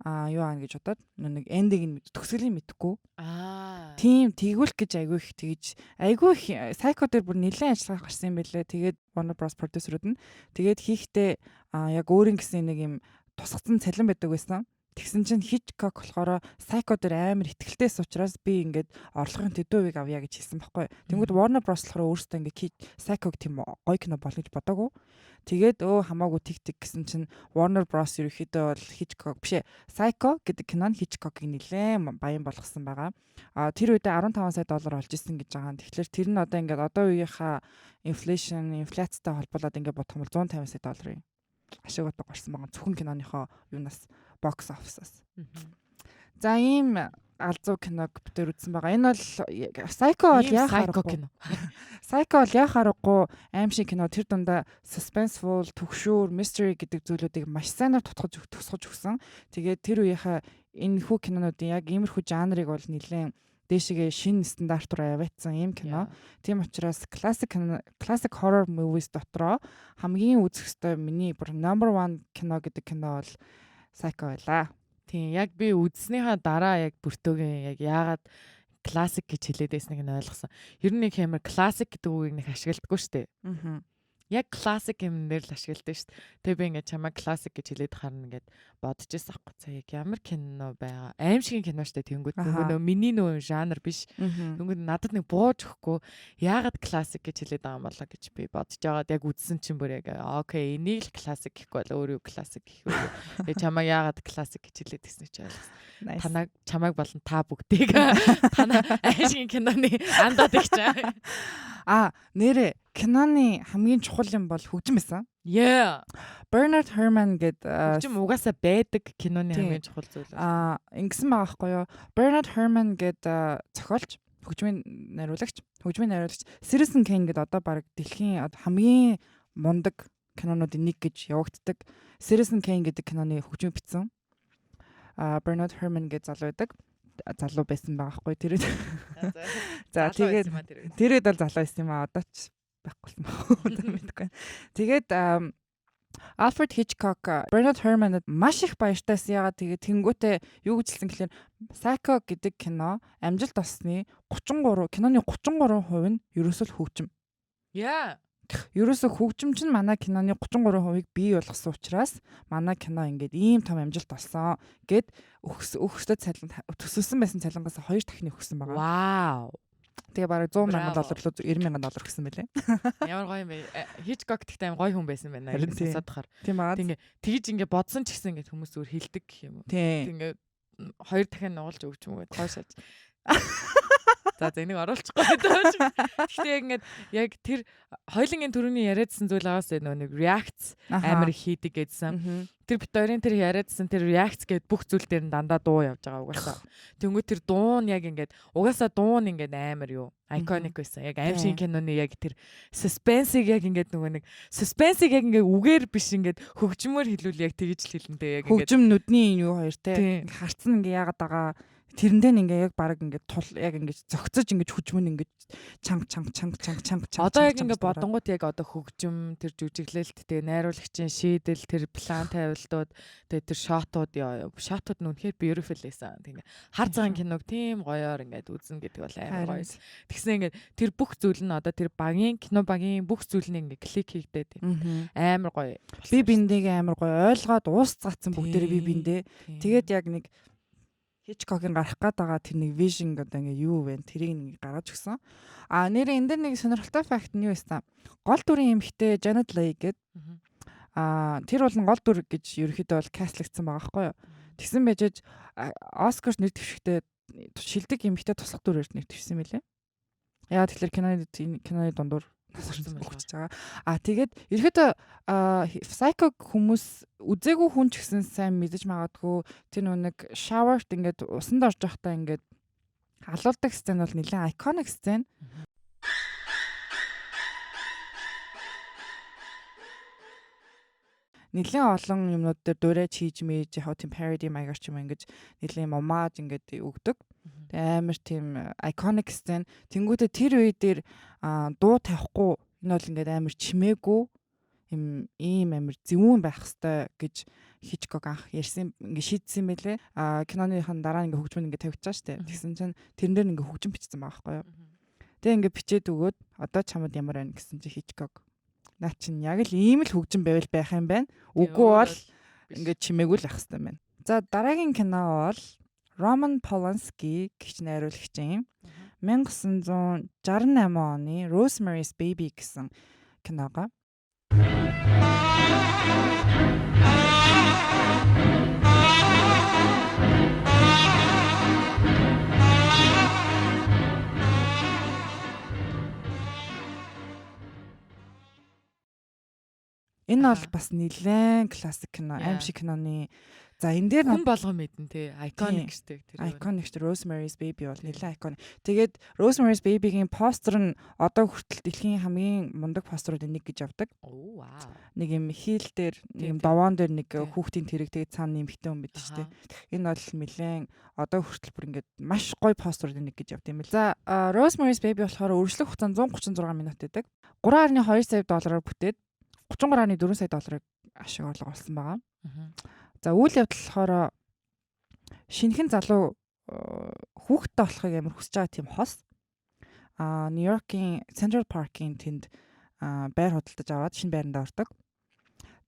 юу аана гэж бодоод нэг ending нь, төгсгөлийн мэдэхгүй. Тийм, тэгвэл гэж айгүй их тэгж айгүй их Psycho дээр бүр нэлээд ажиллагаа гарсан юм байлээ. Тэгээд Warner Bros продюсерүүд нь тэгээд хийхдээ яг өөрийн гэсэн нэг юм тусгацсан цалин байдаг байсан. Тэгсэн чинь Hitchcock болохоор Psycho дээр амар итгэлтэйс учраас би ингээд орлогын төдөө үеийг авъя гэж хэлсэн байхгүй. Тэнгүүд Warner Bros болохоор өөрөөсөө ингээд Psycho-г тийм гоё кино болно гэж бодоагүй. Тэгээд өө хамаагүй тэг тэг гэсэн чинь Warner Bros ерөөхдөө бол Hitchcock биш ээ, Psycho гэдэг кино нь Hitchcock-ыг нэлээд баян болгосон байгаа. А тэр үедээ 15 сая доллар олж исэн гэж байгаа. Тэгэхээр тэр нь одоо ингээд одоо үеийнхаа inflation, инфляцтай холбоолоод ингээд бодох юм бол 150 сая долларын ашиг утга гарсан байгаа. Зөвхөн киноныхоо юунаас, box office-аас. За, ийм алзуу киног бид тэр үзсэн байгаа. Энэ бол Psycho бол яах аргагүй кино. Psycho бол яах аргагүй аимшиг кино, тэр дундаа suspenseful, түгшүүр, mystery гэдэг зүйлүүдийг маш сайнаар тутгаж тусгаж өгсөн. Тэгээд тэр үеийнхээ энэ хүү кинонуудын яг иймэрхүү жанрыг бол нэлээд дээшгээ шинэ стандарт руу аваачсан ийм кино. Тийм учраас classic classic horror movies дотроо хамгийн үзэх ёстой, миний бүр number 1 кино гэдэг кино бол Psycho байлаа. Тийм, яг би үзснийхаа дараа яг бүртөөгийн яг яагаад классик гэж хэлээд байсныг нь ойлгосон. Ер нь нэг хэмээр классик гэдэг үгийг нэг ашигладаггүй шүү дээ. Аа. Яг классик юм дээр л ашигладаг шүү дээ. Тэгээ би ингээд чамаа классик гэж хэлээд харна ингээд бодож байсан аахгүй. За, яг ямар кино байгаа. Аймшгийн кино шүү дээ, тэнгүүд. Нөгөө миний нөгөө жанр биш. Тэнгүүд надад нэг бууж өгөхгүй, яагаад классик гэж хэлээд байгаа юм болоо гэж би бодож байгаад яг үзсэн чинь бүр яг okay, энийг л классик гэхгүй бол өөр юу классик гэх вэ? Тэгээ чамаа яагаад классик гэж хэлээд гэсэн чи ойлгосон. Танаа чамайг болон та бүгдийг, танаа аймшгийн киноны андаад их чаа. А, нэрээ киноны хамгийн чухал юм бол хөгжим байсан. Yeah. Bernard Herrmann гээд Хөгжим угаасаа байдаг киноны хамгийн чухал зүйл. Аа, ингэсэн байгаа байхгүй юу? Bernard Herrmann гээд зохиолч, хөгжмийн найруулагч Citizen Kane гээд одоо баг дэлхийн хамгийн мундаг кинонуудын нэг гэж явагддаг. Citizen Kane гэдэг киноны хөгжим бичсэн. Bernard Herrmann гээд залуу байдаг. Залуу байсан байгаа байхгүй тэр. За, тэгээд тэр үед бол залуу байсан юм а, одоо ч байхгүй болсон байна. Мэдэхгүй. Тэгээд Alfred Hitchcock Bernard Herrmann-д маш их баяртайсан. Ягаад тэгээд тэнгүүтээ юу гэж хэлсэн гэхээр Psycho гэдэг кино амжилт олсны 33 киноны 33% нь ерөөсөө л хөгжим. Яа. Ерөөсөө хөгжим чинь манай киноны 33%-ыг бий болгосон учраас манай кино ингээд ийм том амжилт олсон гэд өгөхсөд цалин, төсөлсөн байсан цалингаас хоёр дахин өгсөн байгаа. Вау. Тэгээ бараг 100 мянган доллар руу 90 мянган доллар өгсөн байлээ. Ямар гоё юм бэ? Hitchcock гэхдээ аим гоё хүн байсан байна. Сонсоод тахаар. Тийм аа. Тэг ингээ тэгж ингээ бодсон ч гэсэн ингээ хүмүүс зүгээр хилдэг гэх юм уу. Тэг ингээ хоёр дахин нугалж өгч юм уу гой шаж. За, энийг оруулчихгүй даа. Гэхдээ яг ингээд яг тэр хоёлынгийн түрүүний яриадсан зүйл агаас нөгөө нэг react амар их хийдэг гэдсэн. Тэр бит хоёрын тэр яриадсан тэр react гэд бүх зүйл дээр нь дандаа дуу явж байгаа угаасаа. Тэнгүү тэр дуу нь яг ингээд угаасаа дуу нь ингээд амар юу iconic байсан. Яг аймшгийн киноны яг тэр suspense-ыг яг ингээд нөгөө нэг suspense-ыг яг ингээд үгээр биш, ингээд хөгжмөөр хэлүүл яг тэгж л хэлэнтэй яг ингээд хөгжим, нүдний юу хоёр те харцсан ингээ яагаад байгаа тэрэндээ нь ингээ яг баг ингээ тул яг ингээ зөгцөж ингээ хөгжмөн ингээ чанга чанга чанга чанга чанга чанга. Одоо яг ингээ бодонгууд яг одоо хөгжим, тэр жүжиглэлт, тэгээ найруулагчийн шийдэл, тэр план тавилтууд, тэгээ тэр shot ууд, ёо, shot ууд нь үнэхээр beautiful байсан. Тэг ингээ хар цагаан киног тийм гоёор ингээд үзнэ гэдэг бол амар гоё. Тэгсэн ингээд тэр бүх зүйл нь одоо тэр багийн кино багийн бүх зүйл нь ингээ клик хийгдээд амар гоё. Би биндээ амар гоё ойлгоод уусцгаацсан бүгдээрээ би биндээ. Тэгээд яг нэг Hitchcock-ын гарах гээд байгаа тэр нэг vision гэдэг ингээ юу вэ? Тэрийг нэг гаргаж өгсөн. А, нэрээ энэ дэр нэг сонирхолтой fact нь юу байсан? Гол дүрийн эмэгтэй Janet Leigh гээд тэр бол гол дүр гэж ерөөхдөө бол cast лагдсан байгаа байхгүй юу? Тэгсэн байж Оскарт нэр дэвшихдээ шилдэг эмэгтэй туслах дүрээр нэр дэвшсэн мэлээ. Яа, тэгэхээр киноны дундуур өгч байгаа. А, тэгээд ерөөхдөө Psycho хүмүүс үзээгүй хүн ч гэсэн сайн мэдэж магадгүй, тэр нөө нэг shower-т ингээд усанд орж явахдаа ингээд алуулдаг сцен бол нэлээд iconic сцен. Нэлээд олон юмнууд дээр дуурайж хийж мэж, яг тийм parody маягаар ч юм ингэж нэлээд homage ингээд өгдөг. Тэгээ амар тийм iconic сцен. Тэнгүүтээ тэр үе дээр дуу тавихгүй, энэ бол ингээд амар чимээгүй юм, ийм амар зөвүүн байх хэвээр гэж Hitchcock анх ярьсан, ингээ шийдсэн байлээ. А, киноныхан дараа ингээ хөгжмөн ингээ тавигдчихаа штэ. Тэгсэн чинь тэрэн дээр ингээ хөгжим бичсэн байгаа байхгүй юу. Тэгээ ингээ бичээд өгөөд одоо чамд ямар байна гэсэн чи Hitchcock наа чинь яг л ийм л хөгжим байвал байх юм байна. Үгүй бол ингээ чимээгүй л ах хэвээр байна. За, дараагийн кино бол Roman Polanski гэгч найруулагчийн 1968 оны Rosemary's Baby гэсэн киногоо. Энэ бол бас нэлээд классик кино, аймшиг киноны. За, энэ дээр хүн болгон мэднэ те, iconic штэ тэр. Iconic штэ, Rosemary's Baby бол нэлээд iconic. Тэгээд Rosemary's Baby-гийн постэр нь одоо хүртэл дэлхийн хамгийн мундаг постеруудын нэг гэж явдаг. Оо, вау. Нэг юм heel дээр, нэг юм довоон дээр нэг хүүхдийн тэрэг, тэгээд цаана нэмэгтэй хүн байдаг штэ. Энэ бол нэлээд одоо хүртэл бүр ингээд маш гоё постеруудын нэг гэж явд юм бэл. За, Rosemary's Baby болохоор үргэлжлэх хугацаа 136 минут байдаг. 3.2 сая доллараар бүтээд 33.4 сая долларыг ашиг орлого олсон байгаа. За, үйл явдал болохоор шинэхэн залуу хүүхэдтэй болохыг амар хүсэж байгаа тийм хос. А, Нью-Йоркийн Централ Паркийн тэнд Байр худалдаж аваад шинэ байранд ордог.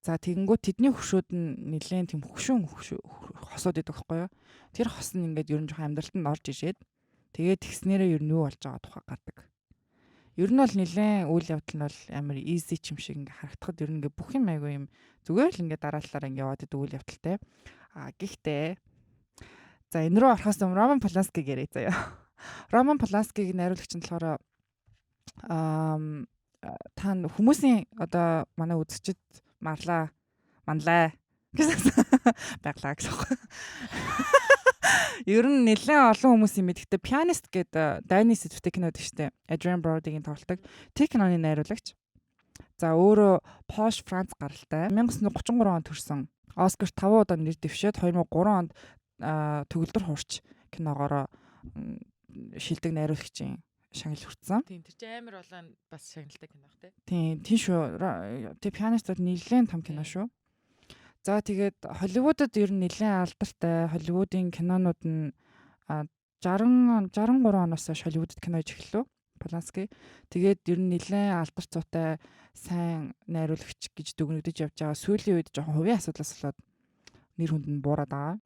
За, тэгэнгүүт тэдний хөршүүд нь нэлээд тийм хөгшин хосууд идэг байхгүй юу? Тэр хос нь ингээд ер нь жоохон амьдралд нь орж ижээд, тэгээд тэгснээрээ ер нь юу болж байгаа тухай гардаг. Ер нь бол нэлээд үйл явдал нь бол амар easy ч юм шиг ингээ харагдахад ер нь ингээ бүх юм айгу юм зүгээр л ингээ дараалалаар ингээ яваад идэг үйл явдалтай. А гэхдээ за, энэ рүү орохоос өмнө Роман Поланскиг яриа заяа. Роман Поланскиг найруулагч нь болохоор та хүмүүсийн одоо манай үзэгчид марлаа манлаа гэсэн байглаа гэсэн үг. Ер нь нэлээд олон хүмүүсийн мэддэг Пианист гэдэг дайны сэдвтэй кино гэдэг штэ. Adrien Brody-гийн тоглолтог. Тэр киноны найруулагч. За, өөрөө Польш, Франц гаралтай. 1933 онд төрсэн. Оскар 5 удаа нэр дэвшээд, 2003 онд Төгөлдөр хуурч киногоороо шилдэг найруулагчийн шагнал хүртсэн. Тийм, тэр чинь амар олон бас шагналтай кино бах тий. Тийм, тийм шүү. Тэр Пианист бол нэлээд том кино шүү. За, тэгээд Холливуудад ер нь нэлээд алдартай. Холливуудын кинонууд нь 60 63 оноос хойш Холливуудад кино хийж эхэллээ. Полански. Тэгээд ер нь нэлээд алдар цуутай сайн найруулагч гэж дүгнэгдэж явж байгаа. Сүүлийн үед жоохон хувийн асуудлаас болоод нэр хүнд нь буураад байгаа.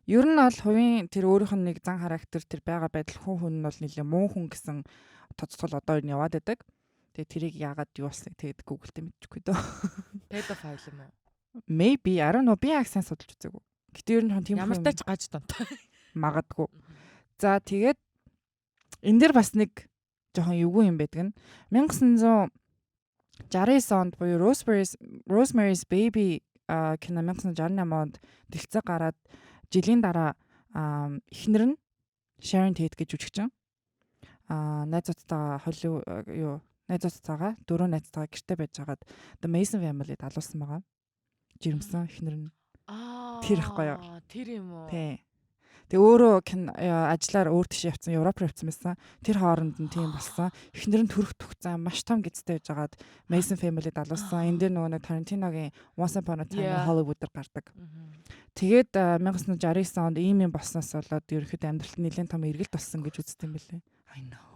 Ер нь бол хувийн тэр өөрийнх нь нэг зан характер, тэр байгаа байдал, хүн хүн нь бол нэлээд муу хүн гэсэн тодтол одоо ер нь яваад байдаг. Тэгээд тэрийг яагаад юу болсныг тэгээд Google дээр мэдчихгүй дөө. Pedophile юм уу? Maybe, I don't know, би яг сайн судалж үзээгүй. Гэтэ ер нь тийм Ямар ч гаж донтой. Магадгүй. За, тэгээд энэ дэр бас нэг жоохон эвгүй юм байдаг нь 1969 онд буюу Rosemary's Baby кино 1968 онд дэлгэцээ гараад жилийн дараа эхнэр нь Sharon Tate гэж жүжигчин найзуудтайгаа Холливуд юу найзуудтайгаа, дөрөв найзтайгаа гэрте байж хагаад The Manson Family далуулсан байгаа. Жирэмсэн эхнэр нь. Аа. Тэр ихгүй юу? Тэр юм уу? Тий. Тэгээ өөрөө ажиллаар өөр тийш явцсан, Европ руу явцсан байсан. Тэр хооронд нь тийм болсон. Эхнэр нь төрөх түгцэн маш том гэдэстэй байж хагаад Manson Family далуулсан. Энэ дээр нөгөө нэг Tarantino-гийн Once Upon a Time in Hollywood дээр гардаг. Тэгээд 1969 онд ийм юм болсноос болоод ерөнхийдөө амьдралд нэлээд том эргэлт болсон гэж үздэг юм билээ. I know.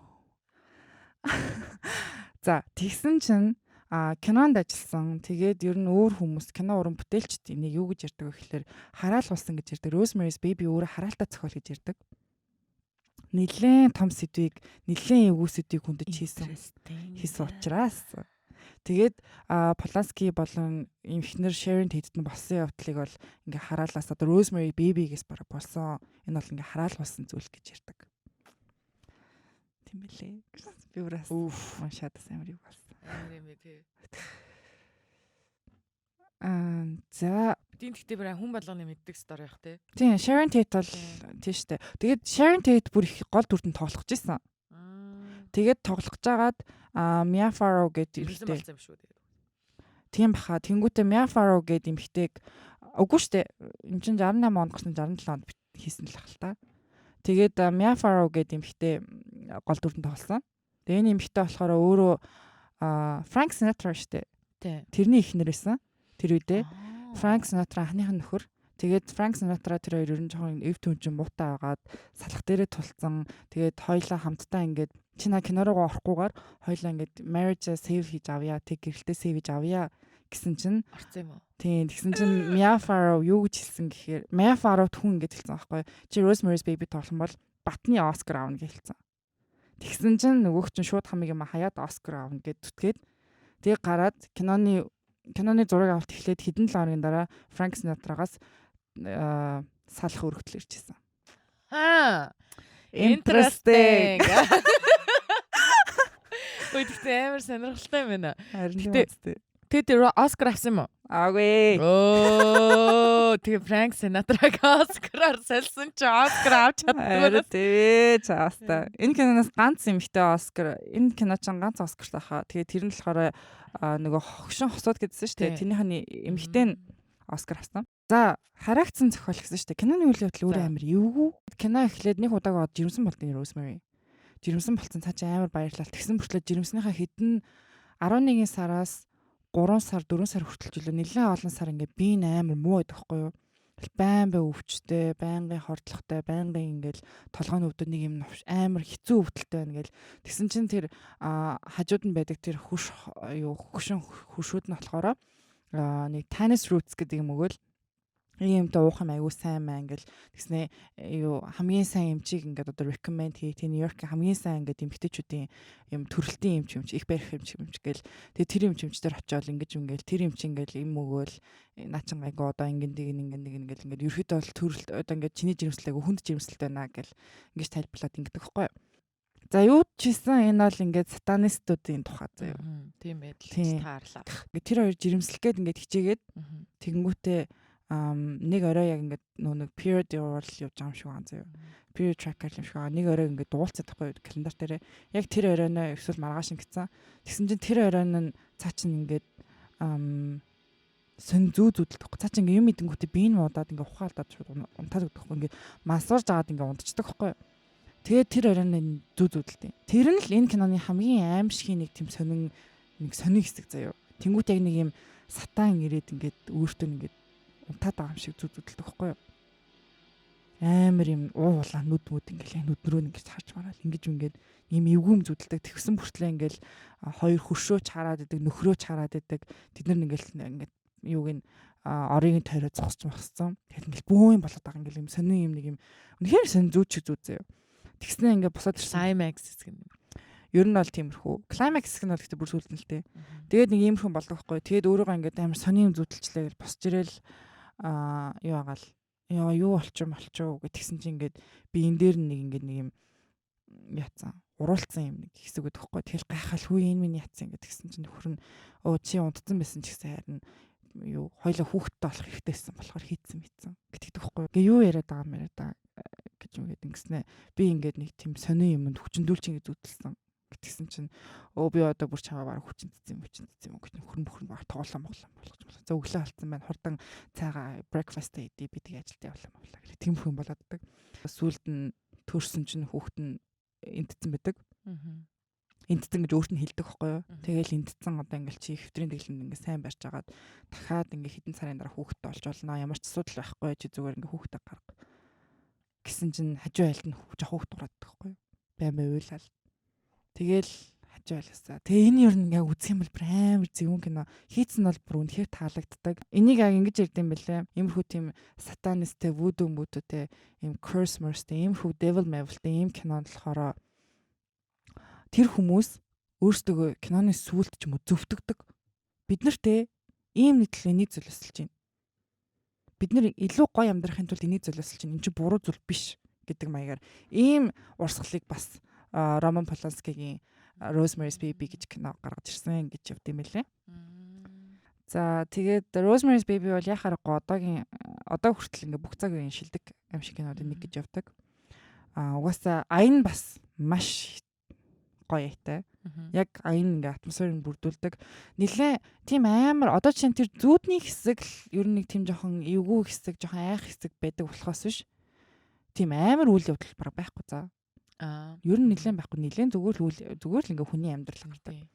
За, тэгсэн чинь кинонд ажилласан. Тэгээд ер нь өөр хүмүүс, кино уран бүтээлчд энийг юу гэж ярьдаг вэ гэхээр хараалгуулсан гэж ярьдаг. Rosemary's Baby өөрөө хараалтай зохиол гэж ярьдаг. Нилээн том сэдвийг, нилээн эвгүй сэдвийг хөндөж хийсэн учраас тэгээд Полански болон ийм эхнэр Sharon Tate нь болсон явдлыг бол ингээ хараалаас одоо Rosemary Baby-гээс бараг болсон. Энэ бол ингээ хараалгуулсан зүйл гэж ярьдаг. Тийм билээ. Би бүрээс уншаад бас амар юу болсон. Амар юм тий. За. Тийм, гэхдээ бүр хүн болгоны мэддэг story явах тий. Тийм, Sharon Tate бол тийм штэ. Тэгээд Sharon Tate бүр их гол дүртэнд тоглох гэж байсан. Тэгээд тоглох гэж хагаад Mia Farrow гэдэг эмэгтэй болсон юм шүү тэгээд. Тийм баха. Тэнгүүтээ Mia Farrow гэдэг эмэгтэйг, үгүй штэ. Энд чинь 68 онд гарсан, 67 онд хийсэн л ах л та. Тэгээд Mia Farrow гэдэг эмэгтэй гол дүртэнд тоглосон. Тэгээ энэ эмэгтэй болохоор өөрөө Frank Sinatra штэ. Тэрний эхнэр байсан. Тэр үедээ Frank Sinatra ахных нь нөхөр. Тэгээд Frank Sinatra тэр хоёр ер нь жоохон эв түнжин муутай байгаад салах дээрээ тулцсан. Тэгээд хоёлаа хамтдаа ингээд чи на кино руугаа орохгүйгээр хоёлаа ингээд marriage save хийж авъя, тэг гэрэлтэй save хийж авъя гэсэн чинь Орцсон юм уу? Тийм, тэгсэн чинь Mia Farrow юу гэж хэлсэн гэхээр Mia Farrow хүн ингэж хэлсэн байхгүй. Чи Rosemary's Baby тоглох юм бол Батны Оскар аавна гэж хэлсэн. Тэгсэн чинь нөгөөх чинь шууд хамыг юм хаяад Оскар аавна гэд түтгээд, тэгээ гараад киноны зураг авалт эхлээд хэдэн 7 хоногийн дараа Frank Sinatra-гаас салах өргөдөл ирж ирсэн. Аа. Interesting. Ой, тэгтээ амар сонирхолтой юм байна. Харин Гэтэ- Тэгээд тэр Оскар авсан юм уу? Аагүй. Оо, тэгээ Франк Синатраг Оскараар сольсон чи Оскар авч чаддгүй. Харин тий, чаастаа. Энэ киноноос ганц эмэгтэй Оскар, энэ кино ч ганц Оскар тахаа. Тэгээ тэр нь болохоор нөгөө хогшин хосууд гэдсэн шүү дээ. Тий. Тэрнийх нь эмэгтэй нь Оскар авсан. За, хараагцсан зохиол гэсэн шүү дээ. Киноны үйл явдал өөрөө За. амар эвгүй. Кино эхлээд нэг удааг од жирэмсэн болдсон Rosemary. Жирэмсэн болцсон, цаа чи амар баярлал. Тэгсэн мөртлөө жирэмснийхаа хэдэн 11 сараас 3 сар, 4 сар хүртэл жилөө нэлээд олон сар ингээ би амар муу байдаг байхгүй юу? Байн бай өвчтэй, байнгын хордлоготой, байнгын ингээл толгойн өвдөд нэг юм амар хэцүү өвдөлттэй байна гэл. Тэгсэн чинь тэр хажууд нь байдаг тэр хөрш юу хөгшин хөршүүд нь болохоор нэг tannis roots гэдэг юм өгөөл, ийм юмтай уух юм айгуу сайн маа ингээл. Тэгснэ юу хамгийн сайн эмчийг ингээд одоо recommend хий, тэг Нью-Йоркийн хамгийн сайн ингээд эмгтээчүүдийн юм төрөлтийн эмч юмч их барих эмч юмч гэл. Тэгээ тэр эмч эмчдэр очиод ингэж ингээл тэр эмч ингээл юм өгөөл, наа чин гайгүй, одоо ингэн нэг ингэн нэг ингээл ингээд ерөөхдөө бол төрөлт одоо ингээд чиний жирэмслэг хүнд жирэмсэлтэй байна гэл ингэж тайлбарлаад ингэдэг байхгүй юу. За, юу ч хийсэн энэ бол ингээд сатанистуудын тухай заяа. Тийм байдал таарлаа. Ингээд тэр хоёр жирэмслэх гээд ингээд хичээгээд тэгэнгүүтээ нэг орой яг ингээд нөө нэг period явуул явж байгаа юм шиг байгаа заяа. Period tracker юм шиг байгаа. Нэг орой ингээд дуулцаад тахгүй календар дээр. Яг тэр оройноо эсвэл маргааш ингэсэн. Тэгсэн чинь тэр оройн нь цаа чин ингээд сон зүү зүүдэлдэг. Цаа чин ингээд юм идэнгүүтээ биеийн муудаад ингээд ухаалдаад шууд унтаад өгдөг байхгүй. Ингээд мансуурж агаад ингээд унтчихдаг байхгүй. Тэгээд тэр оройн зүү зүүдэлдэг. Тэр нь л энэ киноны хамгийн аимшигын нэг тийм сонин нэг сонин хэсэг заяа. Тэнгүүт яг нэг юм сатан ирээд ингээд өөртөө ингээд унтаад байгаа юм шиг зүг зүдэлдэг байхгүй юу? Амар юм уу улаан нүд мүд ингээл нүд рүү ингэж харж мараал ингэж ингээд юм эвгүй юм зүдэлдэг. Тэгсэн бүртлээ ингээл хоёр хөршөөч хараад идэг, нөхрөөч хараад идэг. Тэд нар ингээл ингээд юуг нь орыг нь тойроо зогсож мосцсон. Тэгэхэд ингээл бөө юм болоод байгаа, ингээл юм сонин юм нэг юм үнэхээр сонин зүү чиг зүү заяа. Тэгснэ ингээ босоод ирсэн. Climax хэсэг нь. Ер нь бол тиймэрхүү. Climax хэсэг нь бол гэхдээ бүр сүлдэн л дээ. Тэгээд нэг иймэрхүү болдог байхгүй. Тэгээд өөрийгөө ингээд амар сонин юм зүтэлчлээ гэж босч ирэл юу агаал яа юу болчих болчих гэх тэгсэн чинь ингээд би энэ дээр нэг ингээд нэг юм яатсан уруулцсан юм нэг хэсэг өгдөг хгүй. Тэгэл гайхал, хүү, энэ миний яатсан ингээд тэгсэн чинь нөхөр нь өө чи унтсан байсан ч гэсэн харин юу хоёлоо хүүхэдтэй болох хэрэгтэй байсан болохоор хийцэн мэдсэн гэтгдэг хгүй. Гэ юу яриад байгаа юм яриад байгаа гэж юм гээд ингэснэ. Би ингээд нэг тийм сонин юмд хүчндүүлч ингэж зүтэлсэн гэтгсэн чинь өө би одоо бүр чамаа бараг хүчинцсэн хүчинцсэн юм гэж нөхөр мөхөр баг тоглоом моглоом болгож болоо. За, өглөө алдсан байна. Хурдан цайгаа breakfast идэ, би тэгээ ажилд явлаа моглоо гэх тийм хүн болоод байдаг. Сүүлд нь төрсөн чинь хүүхэд нь энтцэн байдаг. Энтцэн гэж өөрт нь хэлдэг байхгүй юу. Тэгэл энтцэн, одоо ингээл чи хэвтрийн дэглэмд ингээ сайн барьж агаад дахиад ингээ хэдэн сарын дараа хүүхэдтэй болж болно. Ямар ч асуудал байхгүй, чи зүгээр ингээ хүүхдээ гарга. Гэсэн чинь хажуу айлд нь жоох хүүхд дуурайдаг байхгүй юу. Бай бай уйлал. Тэгэл хажуу айлсаа. Тэгээ энэ ер нь яг үзэх юм бол бүр амар зөвүүн кино. Хийцэн бол бүр үнэхээр таалагддаг. Энийг яг ингэж ярьд юм бэлээ. Иймэрхүү тийм сатанисттэй, voodoo мүүдүүтэй, ийм curse merse-тэй, иймэрхүү devil mavel-тэй ийм кинонд болохоор тэр хүмүүс өөрсдөө киноны сүулт ч юм уу зөвтгдөг. Бид нартэй ийм нийтлэл энийг золиослж байна. Бид нэр илүү гоё амьдрахын тулд энийг золиослж байна. Энэ чинь буруу зүйл биш гэдэг маягаар ийм урсгалыг бас Роман Поланскигийн Rosemary's Baby гэж кино гаргаж ирсэн гэж явд юм лээ. За, тэгээд Rosemary's Baby бол яхаа аргагүй одоогийн одоо хүртэл ингээ бүх цаг үеийн шилдэг аимшиг кинодын нэг гэж явдаг. А угаасаа аян бас маш гоё айтай. Яг аян ингээ атмосферыг бүрдүүлдэг. Нилээ тийм амар одоо чинь тэр зүүдний хэсэг л ер нь нэг тийм жоохон эвгүй хэсэг, жоохон айх хэсэг байдаг болохоос биш. Тийм амар үйл явдал баг байхгүй за. Ер нь нилээн байхгүй, нилээн зүгээр л үйл зүгээр л ингээ хүний амьдрал гардаг.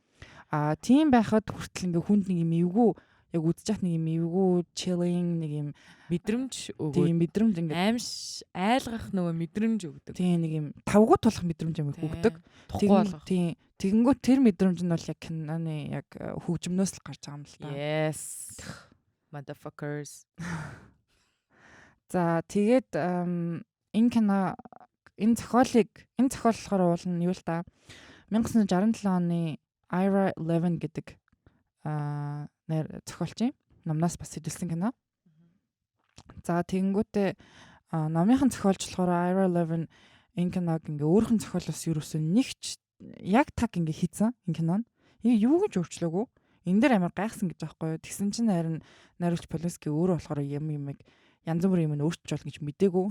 А тийм байхад хүртэл ингээ хүнд нэг юм эвгүй, яг үзэж яхад нэг юм эвгүй chilling нэг юм мэдрэмж өгөөд. Тийм, мэдрэмж ингээ аимш айлгах нөгөө мэдрэмж өгдөг. Тийм, нэг юм тавгуу тулах мэдрэмж юм өгдөг. Тухгүй болгох. Тийм. Тэгэнгүүт тэр мэдрэмж нь бол яг киноны яг хөгжмнөөс л гарч байгаа юм л та. Yes. Motherfuckers. За, тэгээд энэ кино энэ зохиолыг энэ зохиол болохоор уул нь юу л да 1967 оны Ira Levin гэдэг нэр зохиолчийн номноос бас сэдвэлсэн кино. За, тэгэнгүүтээ номынхан зохиолч болохоор Ira Levin энэ киног ингээ өөрхөн зохиолоос ерөөсөө нэгч яг таг ингээ хийцэн энэ кинонд. Юу гэж өөрчлөөгүй. Энэ дээр амар гайхсан гэж аахгүй юу. Тэгсэн чинь харин найруулагч Полански өөрөө болохоор юм юмыг янз бүрийн юм өөрчилж болно гэж мдээгүй.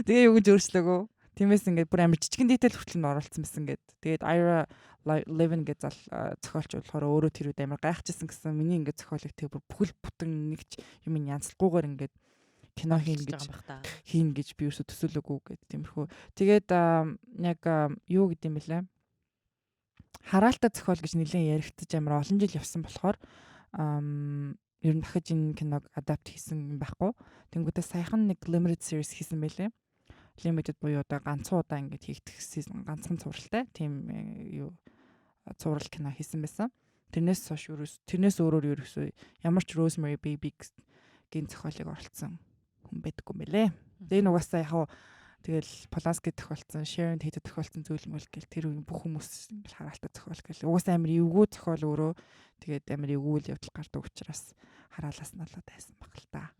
Тэгээ юу гэж өөрчлөөгүй. Тиймээс ингээд бүр амар жижигэн detail хүртэл нь оруулсан байсан гэд. Тэгээд Ira Levin гэж зал зохиолч болохоор өөрөө тэр үед амар гайхажсэн гэсэн. Миний ингээд зохиолыг тэг бүр бүхэл бүтэн нэг ч юм янзлахгүйгээр ингээд кино хийн гэж би ерөөсө төсөөлөөгүй гэд тиймэрхүү. Тэгээд яг юу гэдэм бэлээ? Хараалтай зохиол гэж нэлээд яригдчих амар олон жил явсан болохоор Ер нь дахиж энэ киног adapt хийсэн юм байхгүй. Тэнгүүтээ саяхан нэг limited series хийсэн байлээ. Limited буюу одоо ганцхан удаа ингээд хийгдэх season, ганцхан цувралтай тийм юу цуврал кино хийсэн байсан. Тэрнээс хойш ерөөс тэрнээс өөрөөр ерөөсөө ямар ч Rosemary Baby-гийн зохиолыг оролцсон хүн байдаггүй юм байлээ. Тэгээ энэ угаасаа яг тэгэл Полански тохиолдсон, Sharon Tate тохиолдсон зүйл мөл гэл тэр үеийн бүх хүмүүс ингээл хараалтай зохиол гэл. Угаасаа амар эвгүй зохиол өөрөө, тэгээд амар эвгүй үйл явдал гардаг учраас хараалаас нь болоод байсан баг л та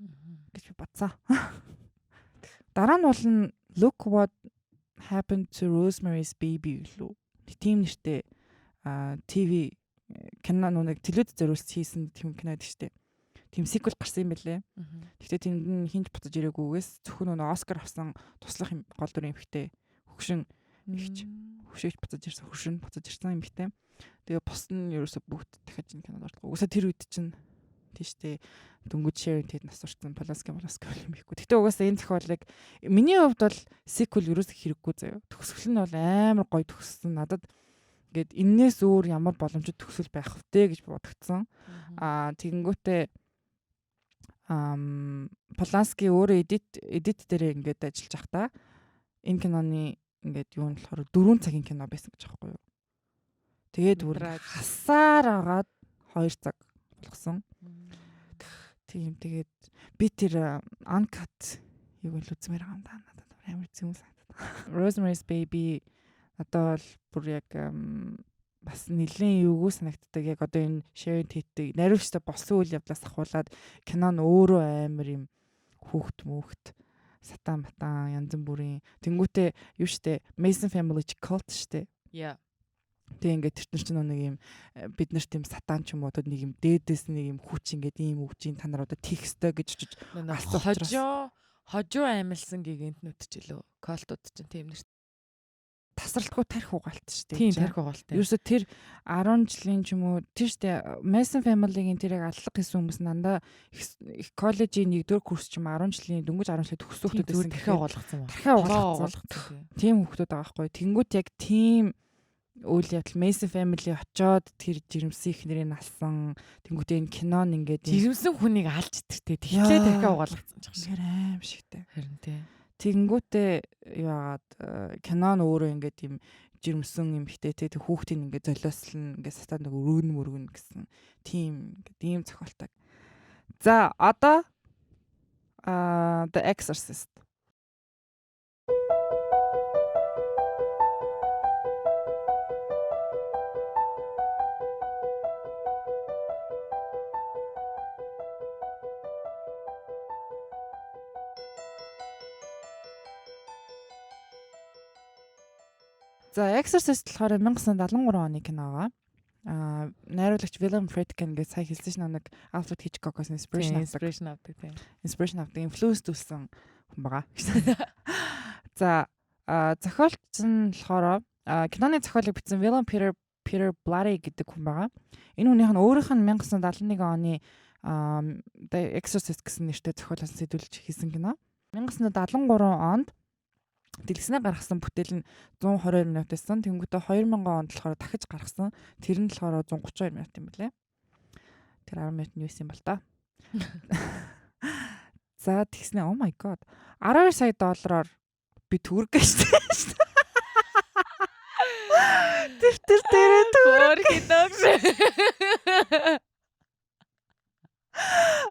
гэж би бодсон. Дараа нь бол Look What Happened to Rosemary's Baby гэлүү. Нэг тийм нэртэй TV кино, нэг телевиз зориулж хийсэн тийм кино гэдэг штэ. Тийм sequel гарсан юм байлээ. Гэхдээ тэнд нь хинж буцаж ирээгүйгээс зөвхөн нөгөө Оскар авсан туслах гол дүрийн эмэгтэй хөгшин ихч хөшөөж буцаж ирсэн, хөршин буцаж ирсэн эмэгтэй. Тэгээ бус нь ерөөсө бүгд дахиад энэ кинонд орлоо. Угсаа тэр үед чинь тийш дээ, дөнгөж Sharon Tate нас урцсан, Полански Полански юм ихгүй. Гэтэ угаасаа энэ зохиолыг миний хувьд бол sequel ерөөсө хэрэггүй заяа. Төгсгөл нь бол амар гоё төгссөн. Надад ингээд энээс өөр ямар боломжтой төгсгөл байх втэ гэж бодогдсон. Аа, тэгэнгүүтээ Полански өөрөө edit дээрээ ингээд ажиллаж байхдаа энэ киноны ингээд юу нь болохоор 4 цагийн кино байсан гэж байгаа байхгүй юу. Тэгээд бүр хасаар агаад 2 цаг болгосон. Тийм, тэгээд би тэр uncut юг л үзмээр байгаа юм да. Надад амар зүм санагдаад. Rosemary's Baby одоо бол бүр яг бас нэлийн эвгүй санагддаг. Яг одоо энэ Sharon Tate найруулагчтай болсон үйл явдлаас ахуулаад кино нь өөрөө амар юм хүүхд мөхт, сатан батан, янз бүрийн. Тэнгүүтээ юу штэ, Mason Family ч cult штэ. Yeah. Тэгээ ингээд тэр чинь нэг юм бид нар тийм сатан ч юм уу, одоо нэг юм дээдээс нэг юм хүч ингээд ийм үгжийн, та нар одоо тийх ёстой гэж очиж алсан. Хожуу амилсан гигантнууд ч илүү cult ууд чинь тийм нэр тасралтгүй тарих угаалт шүү дээ. Тийм, тарих угаалт. Ерөөсө тэр 10 жилийн ч юм уу тэр штэ, Mason Family-гийн тэр яг аллах хийсэн хүмүүс дандаа их коллежийн 1-р курс ч юм, 10 жилийн, дөнгөж 10 жилийн төгссөн хүмүүс байсан. Тархиа угаалгацсан ба. Тархиа угаалгацсан. Тийм хүмүүс байгаа байхгүй. Тэнгүүт яг тийм үйл явдал, Mason Family очоод тэр жирэмсэн их нэрийг алсан. Тэнгүүтээ энэ кинон ингээд жирэмсэн хүнийг алж тэртээ тэгтлээ тархиа угаалгацсан ч юм шиг аим шигтэй. Харин тий. Тэгэнгүүтээ юу яагаад кино нь өөрөө ингээд юм жирэмсэн эмэгтэй те, тэг хүүхдийг ингээд золиослно, ингээд сатан нэг өргөн мөргөн гэсэн тийм ингээд ийм зохиолтой. За, одоо The Exorcist. За, Exorcist болохоор 1973 оны кино байгаа. Аа, найруулагч William Friedkin гэж сая хэлсэн шин, нэг Alfred Hitchcock-оос inspiration авдаг. Inspiration авдаг, тийм. Inspiration авдаг, influence дүүлсэн хүн байгаа. За, зохиолч нь болохоор киноны зохиолыг бичсэн William Peter Blatty гэдэг хүн байгаа. Энэ хүнийх нь өөрийнх нь 1971 оны The Exorcist гэсэн нэртэй зохиолоос сэдвүүлж хийсэн кино. 1973 онд дэлгэснээр гаргасан бүтээл нь 122 минут байсан. Тэнгүүтээ 2000 онд болохоор дахиж гаргасан. Тэр нь болохоор 132 минут юм билээ. Тэр 10 минут нь юу юм бол та. За, тэгснэ, oh my god, 12 сая доллараар би төгрөг гэж шүү дээ. Тэр дээрээ төгрөг киног.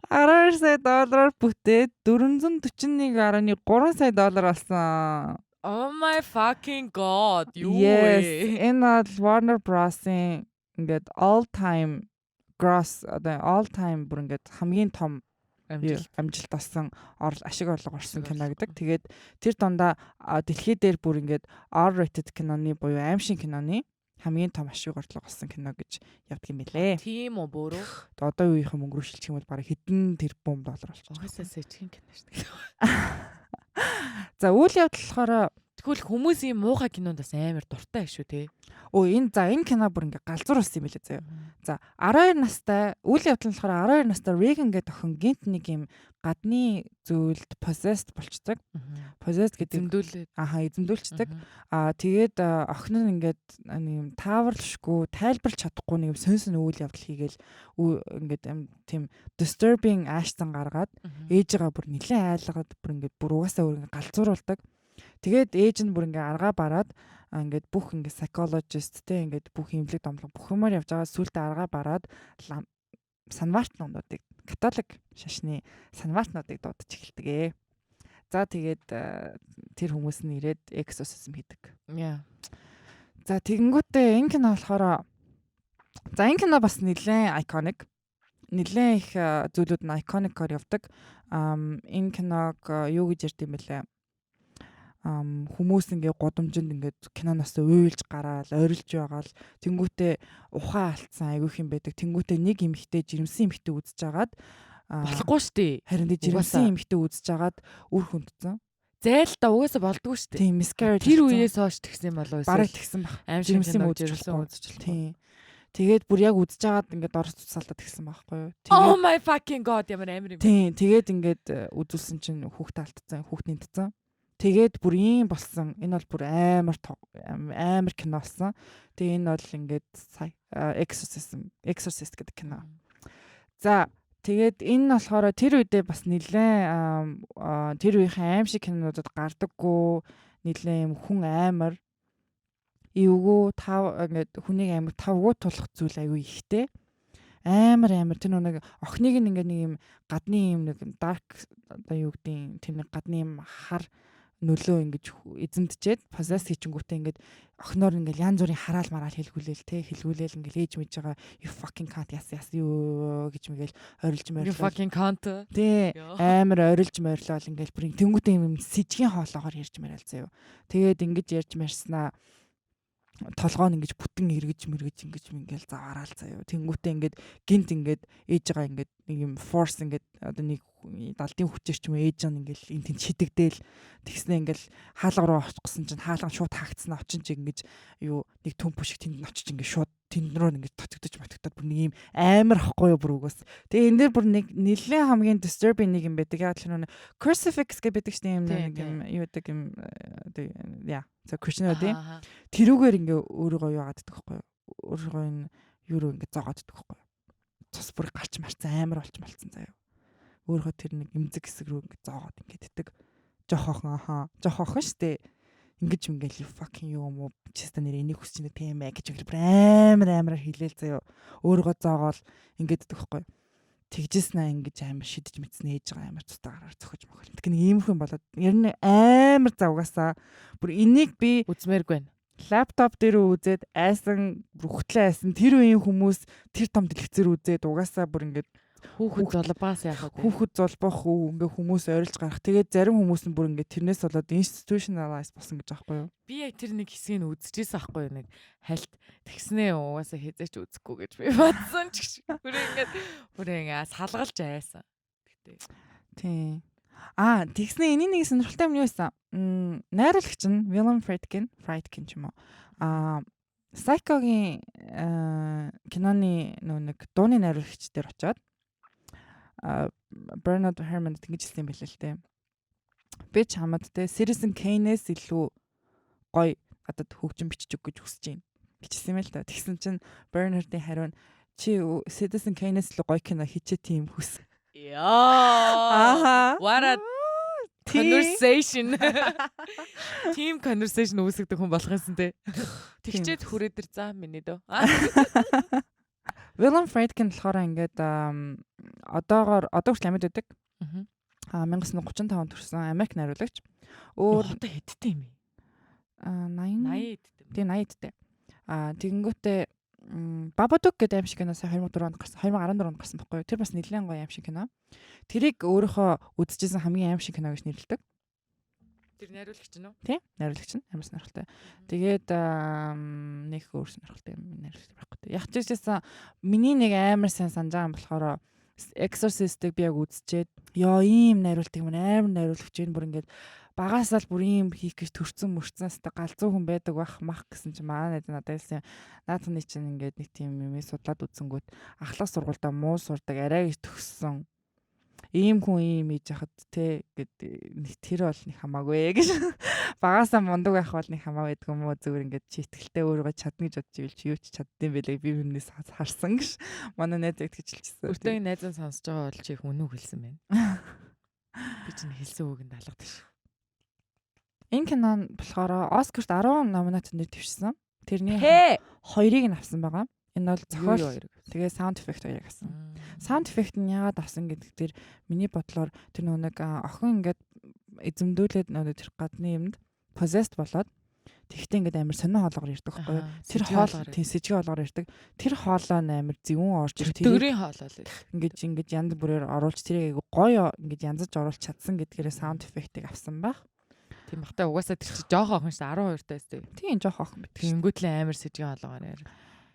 12 сая доллараар бүтээд 441.3 сая доллар болсон. Oh my fucking god. Юу вэ? Энэ бол Warner Bros-ын ингээд all time gross, одоо all time бүр ингээд хамгийн том амжилт амжилт болсон ашиг орлого орсон кино гэдэг. Тэгээд тэр дундаа дэлхий дээр бүр ингээд R-rated киноны буюу аймшгийн киноны хамгийн том ашиг орлого олсон кино гэж явдаг юм билээ. Тийм үү, бөөрөө. Одоо үеийнхэн мөнгө рүү шилжих юм бол бараг хэдэн тэрбум доллар болчих. Угаасаа сэжигэн кино шүү дээ. За, үйл явдал болохоор Тэгвэл хүмүүс ийм муухай кинонд бас амар дуртай шүү те. Өө, энэ, за, энэ кино бүр ингээ галзуур болсон юм билээ заяа. За, 12 настай үйл явдал нь болохоор 12 настай Regan гэдэг охин гэнэт нэг юм гадны зүйлд possessed болчдөг. Possessed гэдэг Эзэмдүүлээд. Аха, эзэмдүүлцдэг. Аа, тэгээд охин нь ингээд нэг юм тааварлашгүй, тайлбарлаж чадахгүй нэг юм сонь сонь үйл явдал хийгээл ингээд тийм disturbing action гаргаад ээжигээ бүр нэлээд айлгаад, бүр ингээд бүр угаасаа өөр ингээд галзууруулдаг. Тэгээд ээж нь бүр ингээд аргаа бараад ингээд бүх ингээд psychologist те, ингээд бүх эмнэлэг домлог бүх юмар явж байгаа, сүултээ аргаа бараад санваартнуудыг, католик шашны санваартнуудыг дуудаж эхэлдэг ээ. За, тэгээд тэр хүмүүс нь ирээд exorcism хийдэг. За, тэгэнгүүтээ энэ кино болохоор, за, энэ кино бас нэлээд iconic. Нэлээд их зүйлүүд нь iconic-оор явдаг. Энэ киног юу гэж ярьд юм бэлээ? Хүмүүс ингээ гудамжинд ингээд киноноос уйлж гараал, орилж байгаал, тэнгүүтээ ухаан алдсан айгүйх юм байдаг. Тэнгүүтээ нэг эмэгтэй, жирэмсэн эмэгтэй үзэж агаад Болохгүй штэ. Харин тэ, жирэмсэн эмэгтэй үзэж агаад үр хөндсөн. Зайлта угаасаа болдгоо штэ. Тийм, miscarriage. Тэр үеэс хойш тэгсэн юм болов уу? Бараг тэгсэн баг. Аим шиг жирэмсэн киног үзэж жирэмсэн болохгүй. үзэж болохгүй. Тийм. Тэгээд бүр яг үзэж агаад ингээд орос цуцаалтад тэгсэн байхгүй юу. Oh Тэгээд my fucking god, ямар амар юм. Тийм, тэгээд ингээд үзүүлсэн чинь хүүхдээ алдсан, хүүхд нэмтсэн. Тэгээд бүр ийм болсон. Энэ бол бүр амар амар кино болсон. Тэгээ энэ бол ингээд Exorcism, Exorcist гэдэг кино. За, тэгээд энэ нь болохоор тэр үедээ бас нэлээд тэр үеийнхэн аим шиг кинонуудад гардаггүй, нэлээд юм хүн амар эвгүй тав ингээд хүнийг амар тавгүй тулах зүйл аюу ихтэй, амар амар тэр нэг охиныг ингээд нэг юм гадны юм нэг dark, одоо юу гэдгийг, тэр нэг гадны юм хар нөлөө ингэж эзэмдчихэд possess хийчингүүтээ ингээд охиноор ингээд янз бүрийн хараал мараал хэлгүүлээл те, хэлгүүлээл, ингээд ээж мэж байгаа "You fucking cunt" яс яс юу гэж мэгэл орилж You морилол fucking cunt. Тий, амар орилж морилол, ингээд бүр тэнгүүтээ юм сэжгийн хоолоогоор ярьж мараал заяо. Тэгээд ингэж ярьж марснаа толгоо нь ингэж бүтэн эргэж мэргэж ингэж ингээл заваараал заяо. Тэнгүүтээ ингээд гинт ингээд ээж байгаа ингээд нэг юм force, ингээд одоо нэг далдын хүчээр ч юм уу ээж нь ингээл энэ тэнд шидэгдээл, тэгснэ ингээл хаалга руу очих гэсэн чинь хаалга нь шууд хаагдсан, очин чи ингэж юу нэг төмп шиг тэнд нь очиж ингээд шууд тэнд рүү ингээд татагдаж матагдаад бүр нэг юм амар ахгүй юу бүр угаас. Тэгээ энэ дээр бүр нэг нэлээд хамгийн disturbing нэг юм байдаг. Яг тэр нэг crucifix гэж байдаг шнэ, юм нэг юм юу гэдэг юм одоо яа. За, Christian-уудын тэрүүгээр ингээ өөрийгөө юу яагаад гэдэг байхгүй юу? Өөрийгөө энэ юу руу ингээ зоогоод идэх байхгүй юу? Цус бүр гарч марцсан, амар болч малцсан заяа. Өөрийнхөө тэр нэг эмзэг хэсэг рүү ингээ зоогоод ингээд идэг. Жохоохон ахаа. Жохоохон штэ. Ингэж ингээл "You fucking юу юм уу? Чиста нэр энийг хүсэж байна тийм ээ" гэж ингээл бүр амар амар хэлээл заяа. Өөрийгөө зоогоол ингээд идэх байхгүй юу? Тэгжсэн аа, ингэж амар шидэж мэдсэн ээж байгаа амар цустай гараар цохиж мохол. Тэг нэг иймэрхүү болоод ер нь амар за угаасаа бүр энийг би Үзмээргүй байна. Лаптоп дээр үзээд айсан, бүр хөтлөө айсан. Тэр үеийн хүмүүс тэр том дэлгэцээр үзээд угаасаа бүр ингээд Хүүхэд золбоос яах вэ? Хүүхэд золбох үү, ингээ хүмүүс орилж гарах. Тэгээд зарим хүмүүс нь бүр ингээ тэрнээс болоод institutionalize болсон гэж аахгүй юу? Би яг тэр нэг хэсгийг нь үзчихсэн аахгүй юу, нэг хальт. Тэгснээ угаасаа хизээч үзэхгүй гэж би бодсон ч гэж. Бүр ингээ салгалж айсан. Гэтэ Тийм. Аа, тэгснээ энэний нэг сонирхолтой юм юу байсан? Найруулагч нь William Friedkin, Friedkin ч юм уу. Аа, Psycho-гийн киноны нөө нэг дууны найруулагч дээр очиод Bernard Herrmann ингэж хэлсэн юм билээ л дээ. Би чамд те Citizen Kane-ээс илүү гоё надад хөгжим бичиж өг гэж хүсэж байна гэжсэн юм л та. Тэгсэн чинь Bernard-ийн хариу нь чи Citizen Kane-ээс илүү гоё кино хийчээ тийм хүс. Яа. Аха. What a conversation. Team conversation үүсгдэг хүн болох юмсан те. Тэгчээд хүрээ дэр за миний дөө. William Friedkin болохоор ингээд одоогоор одоо хүртэл амьд байдаг. Аа, 1935 онд төрсэн Америк найруулагч. Өөр одоо хэдтэй юм бэ? Аа, 80. 80 хэдтэй. Тийм, 80 хэдтэй. Аа, тэгэнгүүтээ Babadook гэдэг аим шиг кино сая 2004 онд гарсан, 2014 онд гарсан байхгүй юу? Тэр бас нэлээд гоё аим шиг кино. Тэрийг өөрийнхөө үзчихсэн хамгийн аим шиг кино гэж нэрлэдэг. Тэр найруулагч нь үү? Тийм, найруулагч нь амар сонирхолтой. Тэгээд нэг өөр сонирхолтой юм найруулагч байхгүй. Яг ч гэсэн миний нэг амар сайн санаж байгаа юм болохоор Exorcist-ыг би яг үзчихэд ёо, ийм найруулдаг юм, амар найруулагч энэ бүр ингээд Багасаа л бүр ийм хийх гэж төрцөн мөрцөн хэвээр галзуу хүн байдаг бах мах гэсэн чинь манай найз надад хэлсэн. Наадхны чинь ингээд нэг тийм юм судлаад үзэнгүүт ахлах сургуультай муу сурдаг, арай гэж төгссөн. Ийм хүн ийм хийж яхад те гэд нэг тэр бол нэг хамаагүй гэж. Багасаа мундаг байх бол нэг хамаа байдгүй юм уу, зүгээр ингээд чи итгэлтэй өөрийгөө чадна гэж бодож ивэл чи юу ч чаддсан бэлээ, би хүнээс харсан гэж манай найз яг тэгж хэлчихсэн. Өртөө найз нь сонсож байгаа бол чи их үнэн хэлсэн байна. Би чинь хэлсэн үг нь даалгадаг ш. Энэ кино нь болохоор Оскарт 10 номинацид нэр дэвшсэн. Тэрний хоёрыг нь авсан байгаа. Энэ бол зохиол, тэгээ sound effect хоёрыг авсан. Sound effect нь яагаад авсан гэдэг дээр миний бодлоор тэр нөгөө нэг охин ингээд эзэмдүүлээд нөгөө тэр гадны юмд possessed болоод тэгтээ ингээд амар сонин хоолоогоор ирдэг байхгүй юу? Тэр хоол тийм сэжиг хоолоогоор ирдэг. Тэр хоолой нь амар зөвүүн орж ирэх. Тэрийн хоолой л ингээд янз бүрээр оруулж тэрийг айгу гоё ингээд янзаж оруулж чадсан гэдгээрээ sound effect-ийг авсан байх. Тийм бах та, угаасаа тэр чи жоохон охин шүү дээ, 12 тайс тий. Тийм, жоохон охин байдаг. Тэнгүүтлээ амар сэжиг хоолоогоор яар.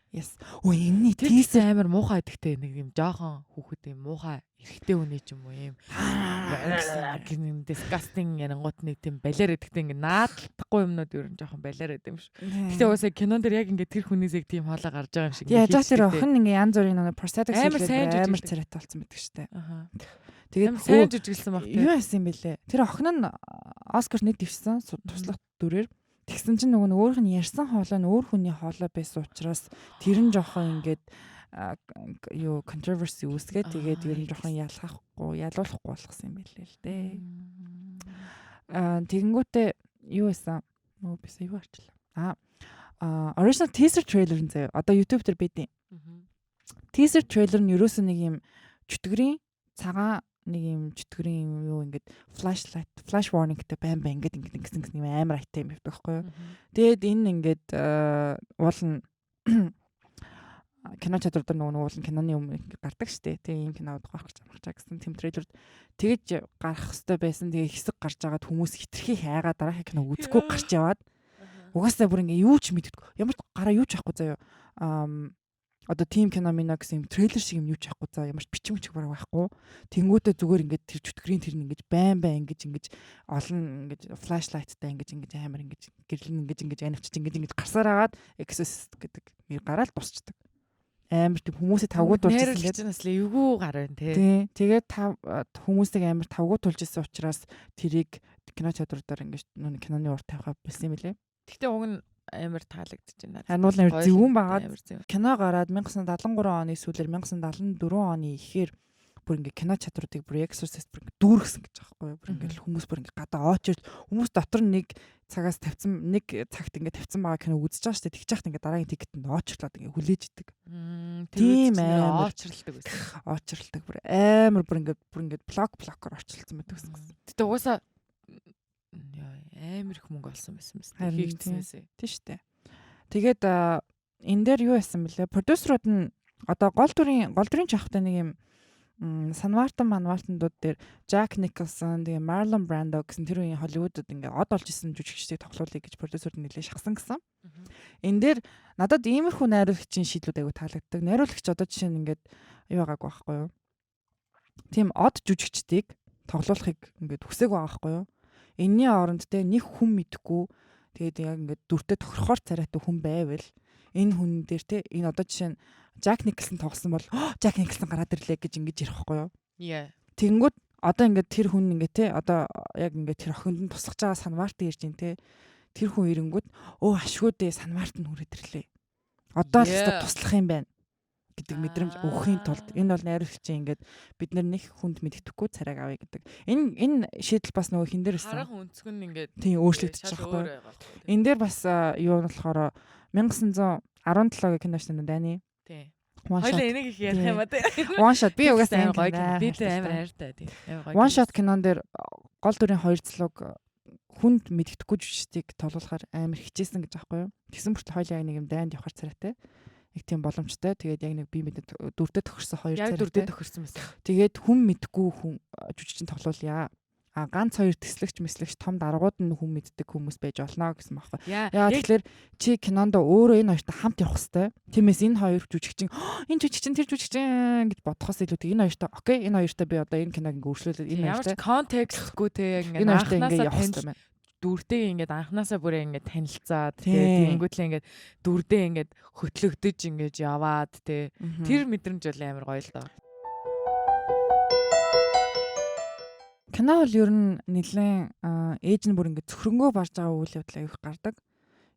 Yes. Өө, энэний teaser амар муухай идэгтэй нэг юм жоохон хүүхэд юм муухай эрэгтэй хүний ч юм уу юм гин disgusting ярангуут нэг тийм балиар идэгтэй ингээ наадтахгүй юмнууд ер нь жоохон балиар идэм шүү. Гэтэ угаасаа кинон дээр яг ингээ тэр хүнээсээ тийм хоолой гарч байгаа юм шиг. Яаж тэр охин ингээ янз бүрийн нэг prosthetic амар сайн амар царайтай болсон байдаг шүү дээ. Аха. Тэгээд сайн жүжиглсэн баг тий. Юу яасан юм бэлээ? Тэр охин нь Оскар нэг дэвшсэн туслах дүрээр. Тэгсэн чинь нөгөө өөрөх нь ярьсан хоолой нь өөр хүний хоолой байсан учраас тэр нь жоохон ингээд юу controversy үүсгээд тэгээд ер нь жоохон ялгахгүй ялуулахгүй болгосон юм билээ л дээ. Тэгэнгүүтээ юу байсан? Нөө бисаа юу арчлаа. Аа, original teaser trailer нь заяа. Одоо YouTube дээр байдیں۔ Teaser trailer нь ерөөсөө нэг юм чөтгөрийн цагаан нэг юм чөтгөрийн юу ингээд flashlight, flash warning-тэй байн байн ингээд ингээд ингэсэн гэсэн юм амар айтай юм явдаг байхгүй юу. Тэгээд энэ ингээд уул нь кино чадвар дээр нөгөө уул нь киноны юм гардаг штэ. Тэгээ ийм кино гарах гэж амарчаа гэсэн тэм трейлер тэгэж гарах хэвээр байсан. Тэгээ хэсэг гарч агаад хүмүүс хитрхи хайгаа дараагийн кино үзэхгүй гарч яваад угаасаа бүр ингээ юу ч мэддэггүй. Ямар ч гараа юу ч авахгүй заяа. Одоо тим кино мино гэсэн юм трейлер шиг юм юу ч авахгүй заа, ямар ч бичиг мичиг бараг байхгүй. Тэнгүүтээ зүгээр ингээд тэр чөтгөрийн тэр нь ингэж байн байн ингэж ингэж олон ингэж flashlight-тай ингэж ингэж амар ингэж гэрлэн ингэж ингэж анивчиж ингэж ингэж гарсаар агаад Exorcist гэдэг нэр гараал дуусчдаг. Амар тийм хүмүүсийг тавгууд тулж ирсэн гэдэг. Бас л эвгүй гар байна тий. Тэгээд тав хүмүүсийг амар тавгууд тулж ирсэн учраас тэрийг кино чадвар дээр ингэж нүг киноны урд тавихаа болсон юм лээ. Гэхдээ уг нь амар таалагдчих байна. Харин бол амар зөвүүн байгаад кино гараад 1973 оны сүүлээр 1974 оны ихээр бүр ингээ кино чадруудыг бүр Exorcist бүр ингээ дүүргэсэн гэж байгаа байхгүй юу? Бүр ингээ хүмүүс бүр ингээ гадаа очиж хүмүүс дотор нэг цагаас тавьсан нэг цагт ингээ тавьсан байгаа кино үзэж байгаа шүү дээ. Тэгж яхад ингээ дараагийн тикетэнд очрлоод ингээ хүлээж идэг. Тийм амар очролдог байсан. Очролдог бүр амар бүр ингээ блок блокоор очрлцсан байдаг гэсэн. Гэтэ угаасаа амар их мөнгө олсон байсан мэт. Хийгдснээсээ. Тийм шүү дээ. Тэгээд энэ дээр юу яасан бэлээ? Продюсерууд нь одоо гол дүрийн чахтай нэг юм Санвартан Манвартандууд дээр Jack Nicholson, тэгээ Marlon Brando гэсэн тэр үеийн Холливуудад ингээ од олж исэн жүжигчдийг тоглоулъя гэж продюсерууд нэлээд шахсан гэсэн. Энэ дээр надад иймэрхүү найруулагчийн шийдлүүд айгу таалагддаг. Найруулагч одоо жишээ нь ингээд юу байгаагүй байхгүй юу? Тийм од жүжигчдийг тоглоулахыг ингээд хүсээг байгаа байхгүй юу? Энийний оронд те нэг хүн мэдхгүй тэгээд яг ингээд дүртэй тохирохоор царайтай хүн байвал энэ хүн дээр те энэ одоо жишээ нь Jack Nicholson тоглосон бол Jack Nicholson гараад ирлээ гэж ингэж ярих байхгүй юу? Yeah. Тэгэнгүүт одоо ингээд тэр хүн ингээд те одоо яг ингээд тэр охинд нь туслах байгаа Санварт ирж ин те тэр хүн ирэнгүүт өө ашгүй дээ Санварт нь хүрээд ирлээ. Одоо л өстө туслах юм байна гэдэг мэдрэмж өгөхийн тулд энэ бол найруулагчийн ингээд бид нар нэг хүнд мэддэхгүй царайг авъя гэдэг. Энэ шийдэл бас нөгөө хин дээр өссөн. Харах өнцөг нь ингээд тийм өөрчлөгдөж байгаа байхгүй. Энэ дээр бас юу нь болохоор 1917-гийн кино шүү дээ Дани. Тийм. Хоёлаа энийг их ярих юм а тий. One shot би угаасаа амар гоё кино. Би л амар хайртай тий. Амар гоё. One shot кинон дээр гол дүрийн хоёр злог хүнд мэддэхгүй жүжигчдийг тоглуулахаар амар хичээсэн гэж аахгүй юу. Тэгсэн мөртлөө хоёлаа яг нэг юм дайнд явахар царайтай. Нэг тийм боломжтой. Тэгээд яг нэг би мэдээ дүрдээ тохирсон хоёр царайтай. Яг дүрдээ тохирсон байсан. Тэгээд хүн мэдгүй хүн жүжигчин тоглуулъя. А ганц хоёр тэслэгч мэслэгч том даргууд нь хүн мэддэг хүмүүс байж болно гэсэн байхгүй. Яа тэгэхээр чи кинонд өөрөө энэ хоёртой хамт явах хэвээр. Тиймээс энэ хоёр жүжигчин энэ жүжигчин тэр жүжигчин гэж бодохоос илүү энэ хоёртой okay, энэ хоёртой би одоо энэ киног ингээ өршлүүлээд энэ хоёртой контекстгүй те яг ингээ анхнаасаа явах хэвээр байна. Дүрдээ ингээд анхнаасаа бүрээ ингээд танилцаад те тэнгүүтлээ ингээд дүрдээ ингээд хөтлөгдөж ингээд яваад те тэр мэдрэмж бол амар гоё л доо. Кино бол ер нь нэлээд ээж нь бүр ингээд цөхрөнгөө барж байгаа үйл явдал аяг гардаг.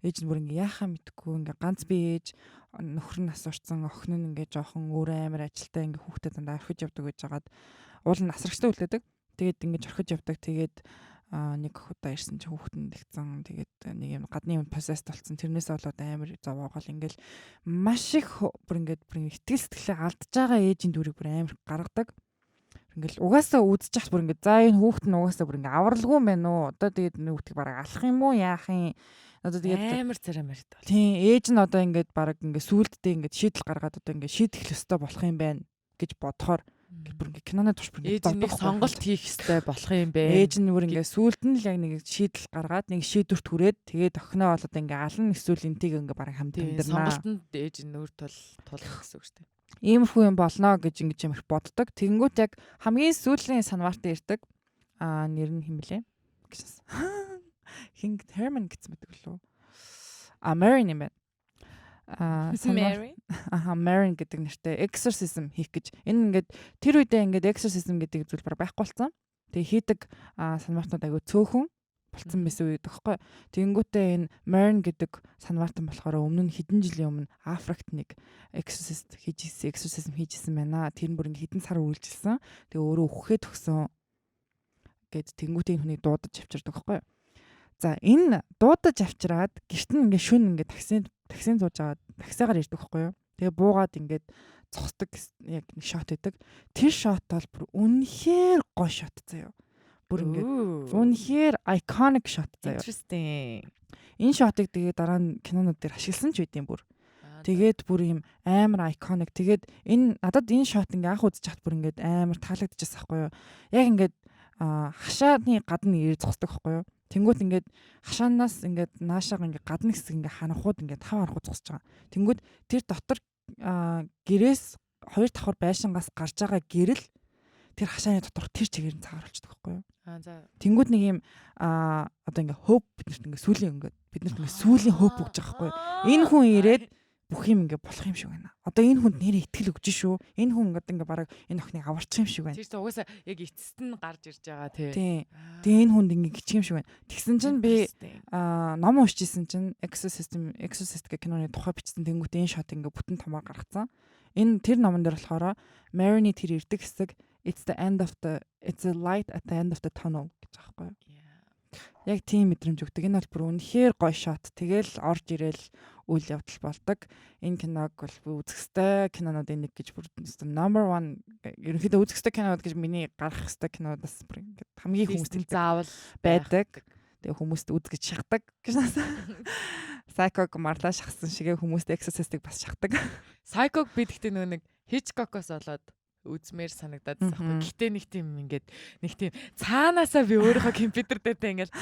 Ээж нь бүр ингээд яхаа мэдхгүй ингээд ганц би ээж, нөхөр нь нас орсон, охин нь ингээд жоохон өөрөө амар ажилтай ингээд хүүхдээ дандаа орхиж явдаг гэж хагаад уул нь асрагчтай үлдээдэг. Тэгээд ингээд орхиж явдаг. Тэгээд нэг удаа ирсэн чи хүүхэд нь тэгсэн. Тэгээд нэг юм гадны юм possessed болсон. Тэрнээс болоод амар зовоогоол ингээд маш их бүр ингээд бүр итгэл сэтгэлээ алдж байгаа ээжийн дүрийг бүр амар гаргадаг. Ингээл угаасаа үзчих хат бүр ингээд за энэ хүүхэд нь угаасаа бүр ингээд авралгүй юм байна уу? Одоо тэгээд энэ хүүхдийг бараг алах юм уу? Яах юм? Одоо тэгээд амар царай март бол. Тийм, ээж нь одоо ингээд бараг ингээд сүүлддээ ингээд шийдэл гаргаад одоо ингээд шийдэх ёстой болох юм байна гэж бодохоор ингээд бүр ингээд киноны турш бүр ингээд ээж нэг сонголт хийх ёстой болох юм бэ. Ээж нь бүр ингээд сүүлд нь л яг нэг шийдэл гаргаад нэг шийдвэрт хүрээд тэгээд охиноо бол одоо ингээд ална эсвэл энтийг ингээд бараг хамт амьдрнаа. Сонголтонд ээж нь нүүр тул тулах гэсэн үг шүү дээ. Иймэрхүү юм болно гэж ингэж юм их боддог. Тэгэнгүүт яг хамгийн сүүлийн санварт ирдэг. Аа нэр нь хэн блэ? Гэжсэн. Хин Herman гэсэн мэдэг лөө. А Marin юм байна. Аа Mary. Аха Marin гэдэг нэртэй exorcism хийх гэж. Энэ ингээд тэр үедээ ингээд exorcism гэдэг зүйл баг байхгүй болсон. Тэгээ хийдэг санвартнууд айгүй цөөхөн болцсон байсан үед өгөхгүй. Тэгэнгүүтээ энэ Marin гэдэг санвартан болохоор өмнө нь хэдэн жилийн өмнө Африкт нэг exorcist хийж ирсэн, exorcism хийж ирсэн байна. Тэр нь бүр ингээ хэдэн сар үргэлжилсэн. Тэгээ өөрөө үхэхэд төгсөн гэд тэгэнгүүтээ энэ хүнийг дуудаж авчирдаг байхгүй. За энэ дуудаж авчираад гэрт нь ингээ шүн ингээ таксинд сууж байгаа таксигаар ирдэг байхгүй юу. Тэгээ буугаад ингээд зогсдог яг нэг шот өгдөг. Тэр шот бол бүр үнэхээр гоё шот заяа. Бүр ингээд үнэхээр iconic shot заяа. Interesting. Энэ шотыг тэгээ дараа нь кинонууд дээр ашигласан ч байд юм бүр. Тэгээд бүр юм амар iconic. Тэгээд энэ надад энэ шот ингээ анх үзэж хат бүр ингээд амар таалагдчихсан байхгүй юу. Яг ингээд хашааны гадна ирээ зогсдог байхгүй юу. Тэнгүүт ингээд хашаанаас ингээд наашаага ингээд гадна хэсэг ингээд ханахууд ингээд 5 харахууд зогсож байгаа. Тэнгүүт тэр дотор гэрээс 2 давхар байшингаас гарч байгаа гэрэл тэр хашааны доторх тэр чигээр нь цагаар болчихдог байхгүй юу. Аа за. Тэнгүүд нэг юм одоо ингээ hope биднэрт ингээ сүүлийн ингээ биднэрт ингээ сүүлийн hope өгч байгаа байхгүй юу. Энэ хүн ирээд бүх юм ингээ болох юм шиг байна. Одоо энэ хүнд нэрээ итгэл өгч шүү. Энэ хүн ингээ ингээ бараг энэ охиныг аварчих юм шиг байна. Тэр чинь угаасаа яг эцэст нь гарч ирж байгаа тий. Тийм. Тэгээ энэ хүнд ингээ гिचх юм шиг байна. Тэгсэн чинь би ном уншижсэн чинь Exorcist гэх киноны тухай бичсэн. Тэнгүүт энэ шот ингээ бүтэн томоор гаргацсан. Энэ тэр номон дээр болохоор Marini тэр ирдэг хэсэг it's the end of the it's a light at the end of the tunnel гэж байгаа байхгүй юу. Яг тийм мэдрэмж өгдөг. Энэ бол бүр үнэхээр гоё шот. Тэгэл орж ирээл үйл явдал болдог. Энэ киног бол би үзэх ёстой кинонуудын нэг гэж бүр number 1 ерөнхийдөө үзэх ёстой кинонууд гэж миний гаргах ёстой кинодаас бүр ингээд хамгийн хүмүүст заавал байдаг. Тэгээ хүмүүст үз гэж шахдаг гэж насаа. Psycho-г марлаа шахсан шигээ хүмүүст Exorcist-ыг бас шахдаг. Psycho-г би тэгтээ нөгөө нэг Hitchcock-оос болоод үзмээр санагдаад байсан байхгүй. Гэтэ нэг тийм ингээд нэг тийм цаанаасаа би өөрийнхөө компьютер дээр тэ ингээд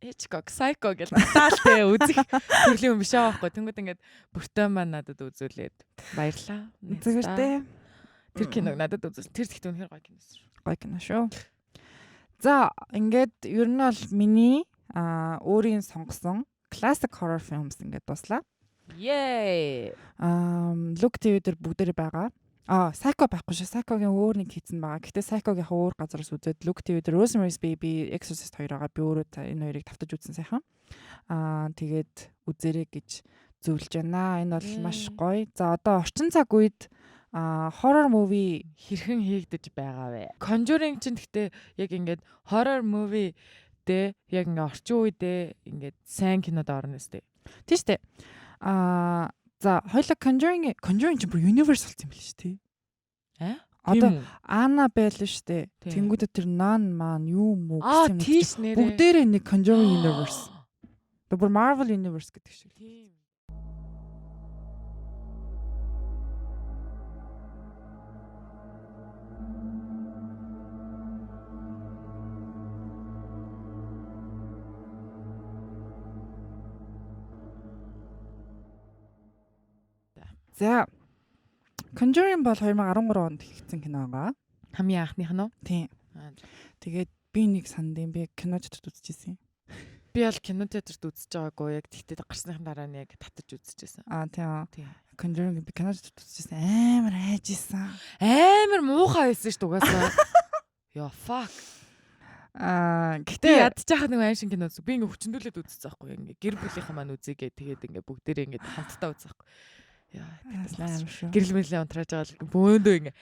Hitchcock, Psycho гэж таалтай үзэх төрлийн юм биш аа байхгүй. Тэнгүүд ингээд бүртөө маань надад үзүүлээд баярлаа. Зүгээр дээ. Тэр киног надад үзүүл. Тэр тэгтээ үнэхээр гоё кино шүү. Гоё кино шүү. За ингээд ер нь бол миний өөрийн сонгосон classic horror films ингээд дуслаа. Yay. Look TV дээр бүгдээрээ байгаа. Psycho байхгүй шүү. Psycho-гийн өөр нэг хийцэн байгаа. Гэтэ Psycho-гийн өөр газараас үзээд Look TV дээр Rosemary's Baby, Exorcist 2 байгаа. Би өөрөө энэ хоёрыг тавтаж үзсэн сайхан. Тэгээд үзээрэй гэж зөвлөж байна. Энэ бол маш гоё. За одоо орчин цаг үед horror movie хэрхэн хийгдэж байгаа вэ? Conjuring чинь гэтэ яг ингээд horror movie дээр яг ингээд орчин үедээ ингээд сайн кинод орно өстэй. Тийм шүү дээ. За хоёлаа Conjuring чинь бүр universe болсон юм биш үү? Одоо Annabelle шүү дээ. Тэнгүүдээ тэр Nun маань юу мүү гэсэн юм. Бүгдээрээ нэг Conjuring universe. Тэр бүр Marvel universe гэдэг шиг. Тийм. За Conjuring бол 2013 онд хийгдсэн кино байгаа. Хамгийн анхных нь уу? Тийм. Тэгээд би нэг сандын би кино театрт үзчихсэн. Би бол кино театрт үзэж байгаагүй. Яг тэгтээ гарсныхан дараа нь яг татаж үзчихсэн. Аа тийм. Conjuring би кино театрт үзчихсэн. Амар айжсэн. Амар муухай байсан шүү дээ угаасаа. Йоо fuck. Аа гэтээ ядчих нэг аим шиг кино үзсэн. Би ингээ хүчндүүлээд үзсэн байхгүй ингээ гэр бүлийнхээ маань үзье гэ тэгээд ингээ бүгдээрээ ингээ хамтдаа үзсэн байхгүй. Яа амар шүү. Гэрэл мэрлээ унтрааж байгаа л бөөндөө ингээ.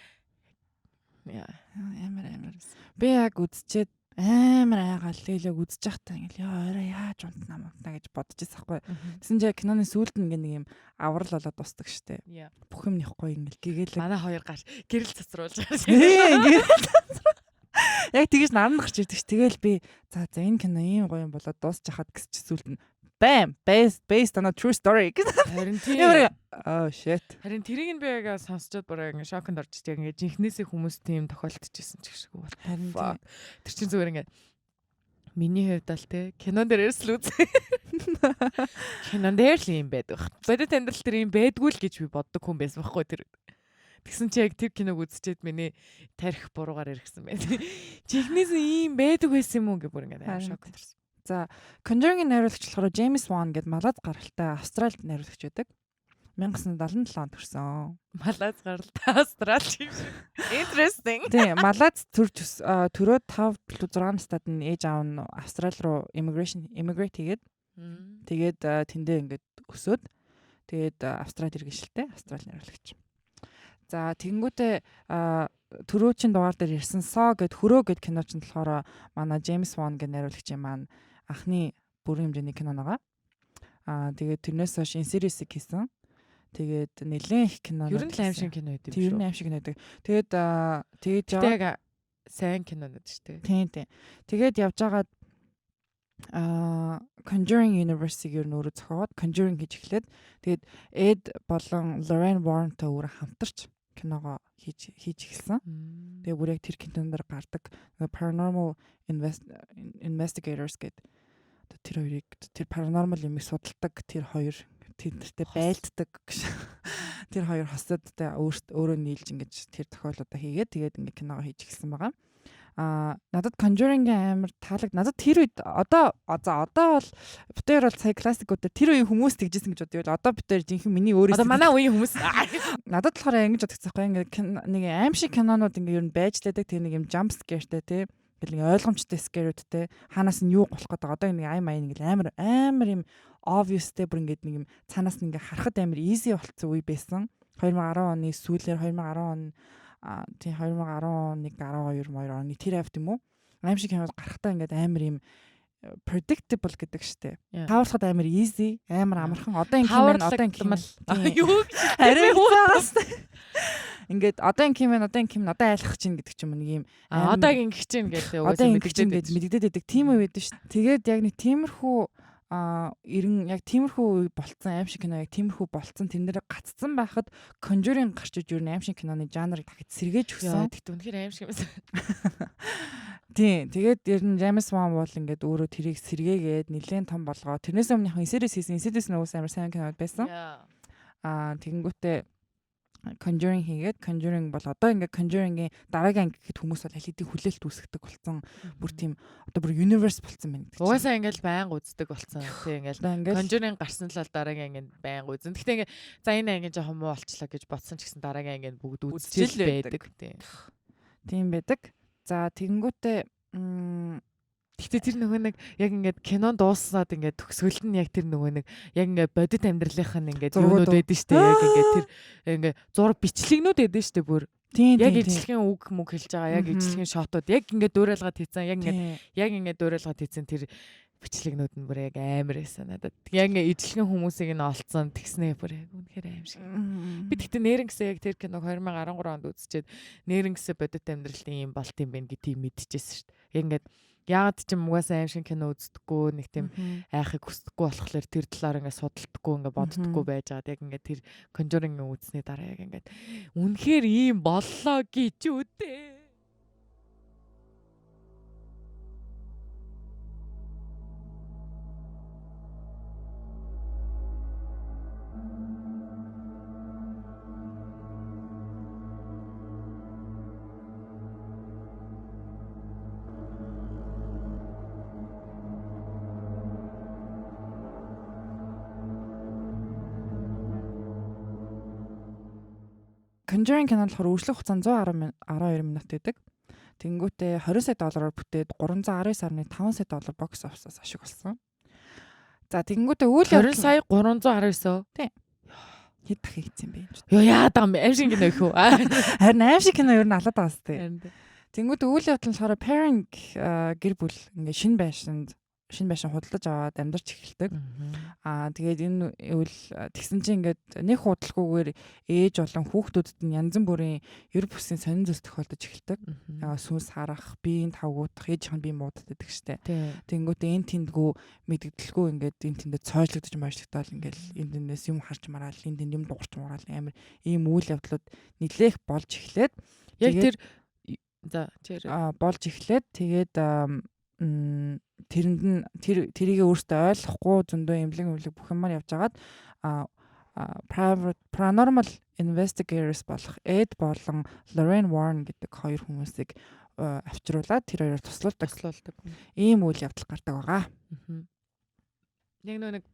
Яа амар. Би яг үзчихэд амар айгаал тэгэл яг үзэж байхдаа ингээл ёо орой яаж унтнаа мунтнаа гэж бодож байсан хгүй. Тэгсэн чинь киноны сүүлд ингээ нэг юм аврал болоод дуустдаг штэ. Бүх юм нэхгүй ингээл гэгээлэг. Манай хоёр гар гэрэл цацруулж байгаа. Гэрэл цацруул. Яг тэгэж наран гарч ирдэг ш. Тэгэл би за энэ кино ийм гоё юм болоод дуусчихад гэсэн чи сүүлд нь bam based on a true story гэсэн. Харин тийм. Oh shit. Харин тэрийг нь би яг сонсчод бүр ингээ шоконд орчих. Яг ингээ жинхнээсээ хүмүүс тийм тохиолдчихсэн ч гэх шиг бол. Харин тэр чинь зүгээр ингээ миний хувьд л те кинон дээр л үзээ. Кинон дээр л юм байдаг. Бодит амьдрал дээр юм байдгүй л гэж би боддог хүн байсан байхгүй тэр. Тэгсэн чи яг тэр киног үзчихэд миний тарих буруугаар эргэсэн байна. Жинхнээсээ ийм байдаг байсан юм уу гэж бүр ингээ амар шоконд орсон. За, Conjuring-ийн найруулагч болохоор James Wan гэдэг Малайз гаралтай Австралид найруулагч байдаг. 1977 онд төрсөн. Малайз гаралтай Австрал юм шиг. Interesting. Тийм, Малайз төрж төрөөд 5 6 настад нь ээж аав нь Австрали руу immigrate хийгээд тэгээд тэндээ ингээд өсөөд тэгээд Австрали иргэншилтэй Австрали найруулагч. За, тэгэнгүүтээ түрүүчийн дугаар дээр ирсэн Saw гэд хөрөө гэд кино чинь болохоор манай James Wan гэд найруулагчийн маань анхны бүрэн хэмжээний кино байгаа. Аа тэгээд тэрнээс хойш Insidious-ыг хийсэн. Тэгээд нэлээд их кино. Ер нь л аим шиг кино байдаг шүү. Ер нь аим шиг кино байдаг. Тэгээд тэгээд яг сайн кинонууд шүү дээ. Тийм тийм. Тэгээд явж байгаад Conjuring Universe-ийг ер нь өөрөө зохиогоод Conjuring хийж эхлээд тэгээд Ed болон Lorraine Warren-тай өөрөө хамтарч киногоо хийж эхэлсэн. Тэгээ бүр яг тэр кинон дээр гардаг Paranormal Investigators гэдэг тэр хоёрыг тэр paranormal юмыг судалдаг тэр хоёр тэрнэртэй байлддаг гэж. Тэр хоёр хосодтой өөрөө нийлж ингэж тэр тохиолдлуудаа хийгээд тэгээд ингэ киногоо хийж эхэлсэн байгаа. Аа надад Conjuring-ийн амар таалагд. Надад тэр үед одоо одоо бол битээр бол сая классикуудаар тэр үеийн хүмүүс тэгжсэн гэж бодъё. Одоо битээр жинхэнэ миний өөрөөс одоо манай үеийн хүмүүс надад болохоор ингэж бодогдсон байхгүй ингээ нэг аим шиг кинонууд ингээ ер нь байж лээдэг тэр нэг юм jump scare-тэй тий. Ингээл нэг ойлгомжтой scare-үүдтэй хаанаас нь юу голох гэдэг одоо нэг ай маяг ингээл амар юм obvious-тэй бүр ингээд нэг юм цаанаас нь ингээ харахад амар easy болцсон үе байсан. 2010 оны сүүлээр 2010 он тийм 2011 12 2 оны тэр авт юм уу? Аим шиг кинод гарахтаа ингээд амар юм predictable гэдэг штэ. Тааварлахад амар easy, амар амархан. Одоо ингэ юм одоо ингэ юм. Юу гэж харин хуцаагаас. Ингээд одоо ингэ юм одоо ингэ юм одоо айлах чинь гэдэг ч юм нэг юм одоо ингэ чинь гэдэг угаасаа мэдэгдээд байдаг. Тийм үе байдаг шүү. Тэгээд яг нэг тиймэрхүү ерэн яг тиймэрхүү үе болцсон аим шиг кино яг тиймэрхүү болцсон тэрэн дээр гаццсан байхад Conjuring гарч иж ер нь аим шиг киноны жанрыг дахиж сэргээж өгсөн. Тэгт үнэхээр аим шиг юмсан. Тийм. Тэгээд ер нь James Wan бол ингээд өөрөө тэрийг сэргээгээд нэлээд том болгоо. Тэрнээс өмнө яг Insidious хийсэн. Insidious нь уус амар сайн кинод байсан. Тэгэнгүүтээ Conjuring хийгээд Conjuring бол одоо ингээд Conjuring-ийн дараагийн анги гэхэд хүмүүс бол аль хэдийн хүлээлт үүсгдэг болсон. Бүр тийм одоо бүр universe болсон байна гэдэг. Угаасаа ингээд байнга үздэг болсон. Тийм ингээд Conjuring гарсан л дараагийн анги байнга үзэн. Гэхдээ ингээд за энэ анги жоохон муу болчлаа гэж бодсон ч гэсэн дараагийн анги бүгд үзчихэл байдаг. Тийм байдаг. За тэгэнгүүтээ Гэхдээ тэр нөгөө нэг яг ингээд кинон дууссаад ингээд төгсгөлд нь яг тэр нөгөө нэг яг ингээд бодит амьдралынх нь ингээд юунууд байдаг штэ яг ингээд тэр ингээд зураг бичлэгнүүд байдаг штэ бүр яг ижлэхэн үг мөг хэлж байгаа яг ижлэхэн шотууд яг ингээд дуурайлгаад хийцэн яг ингээд яг ингээд дуурайлгаад хийцэн тэр бичлэгнүүд нь бүр яг амар байсан надад. Яг ингээд ижлэхэн хүмүүсийг нь олцсон тэгснээ бүр яг үнэхээр аим шиг. Би тэгтээ нэрэн гэсэн яг тэр киног 2013 онд үзчихэд нэрэн гэсэн бодит амьдралын юм болт юм байна гэдгийг мэдчихсэн штэ. Яг ингээд яагаад ч юм угаасаа аим шиг кино үздэггүй нэг тийм айхыг хүсдэггүй болохоор тэр талаар ингээд судалдаггүй ингээд боддоггүй байж байгаад яг ингээд тэр Conjuring-ийн үзсний дараа яг ингээд үнэхээр ийм боллоо гэж үдээ. Conjuring кино болохоор үргэлжлэх хугацаа 112 минут байдаг. Тэнгүүтээ 20 сая доллараар бүтээд 319.5 сая доллар box office-аас ашиг болсон. За, тэгэнгүүтээ үйл 20 сая 319. Тийм. Хэд дахин хийцэн бэ юм чи. Йоо, яадаг юм бэ? Аимшиг кино их үү? Харин аимшиг кино ер нь алаад байгаа сте. Тэнгүүтээ үйл явдал нь болохоор Perrin гэр бүл ингээ шинэ байшин худалдаж аваад амьдарч эхэлдэг. Аа, тэгээд энэ үйл тэгсэн чинь ингээд нэг худалгүйгээр ээж болон хүүхдүүдэд нь янз бүрийн ер бусын сонин зүйлс тохиолдож эхэлдэг. Аа, сүнс харах, биеийн тавгуудах, ээжийнх нь бие муудаад байдаг штэ. Тэнгүүтээ энэ тэндгүү мэдэгдэлгүй ингээд энэ тэндээ цоожлогдож мойжлогдоол, ингээд энэ тэндээс юм харж мараал, энэ тэнд юм дуурч мураал, амар ийм үйл явдлууд нилээх болж эхлээд Яг тэр за чи болж эхлээд, тэгээд тэрэнд нь тэр тэрийгэ өөртөө ойлгохгүй зөндөө эмнэлэг эмнэлэг бүх юмар явж хагаад private paranormal investigators болох Ed болон Lorraine Warren гэдэг хоёр хүмүүсийг авчруулад тэр хоёроор туслуулдаг. Туслуулдаг. Ийм үйл явдал гардаг байгаа. Яг нэг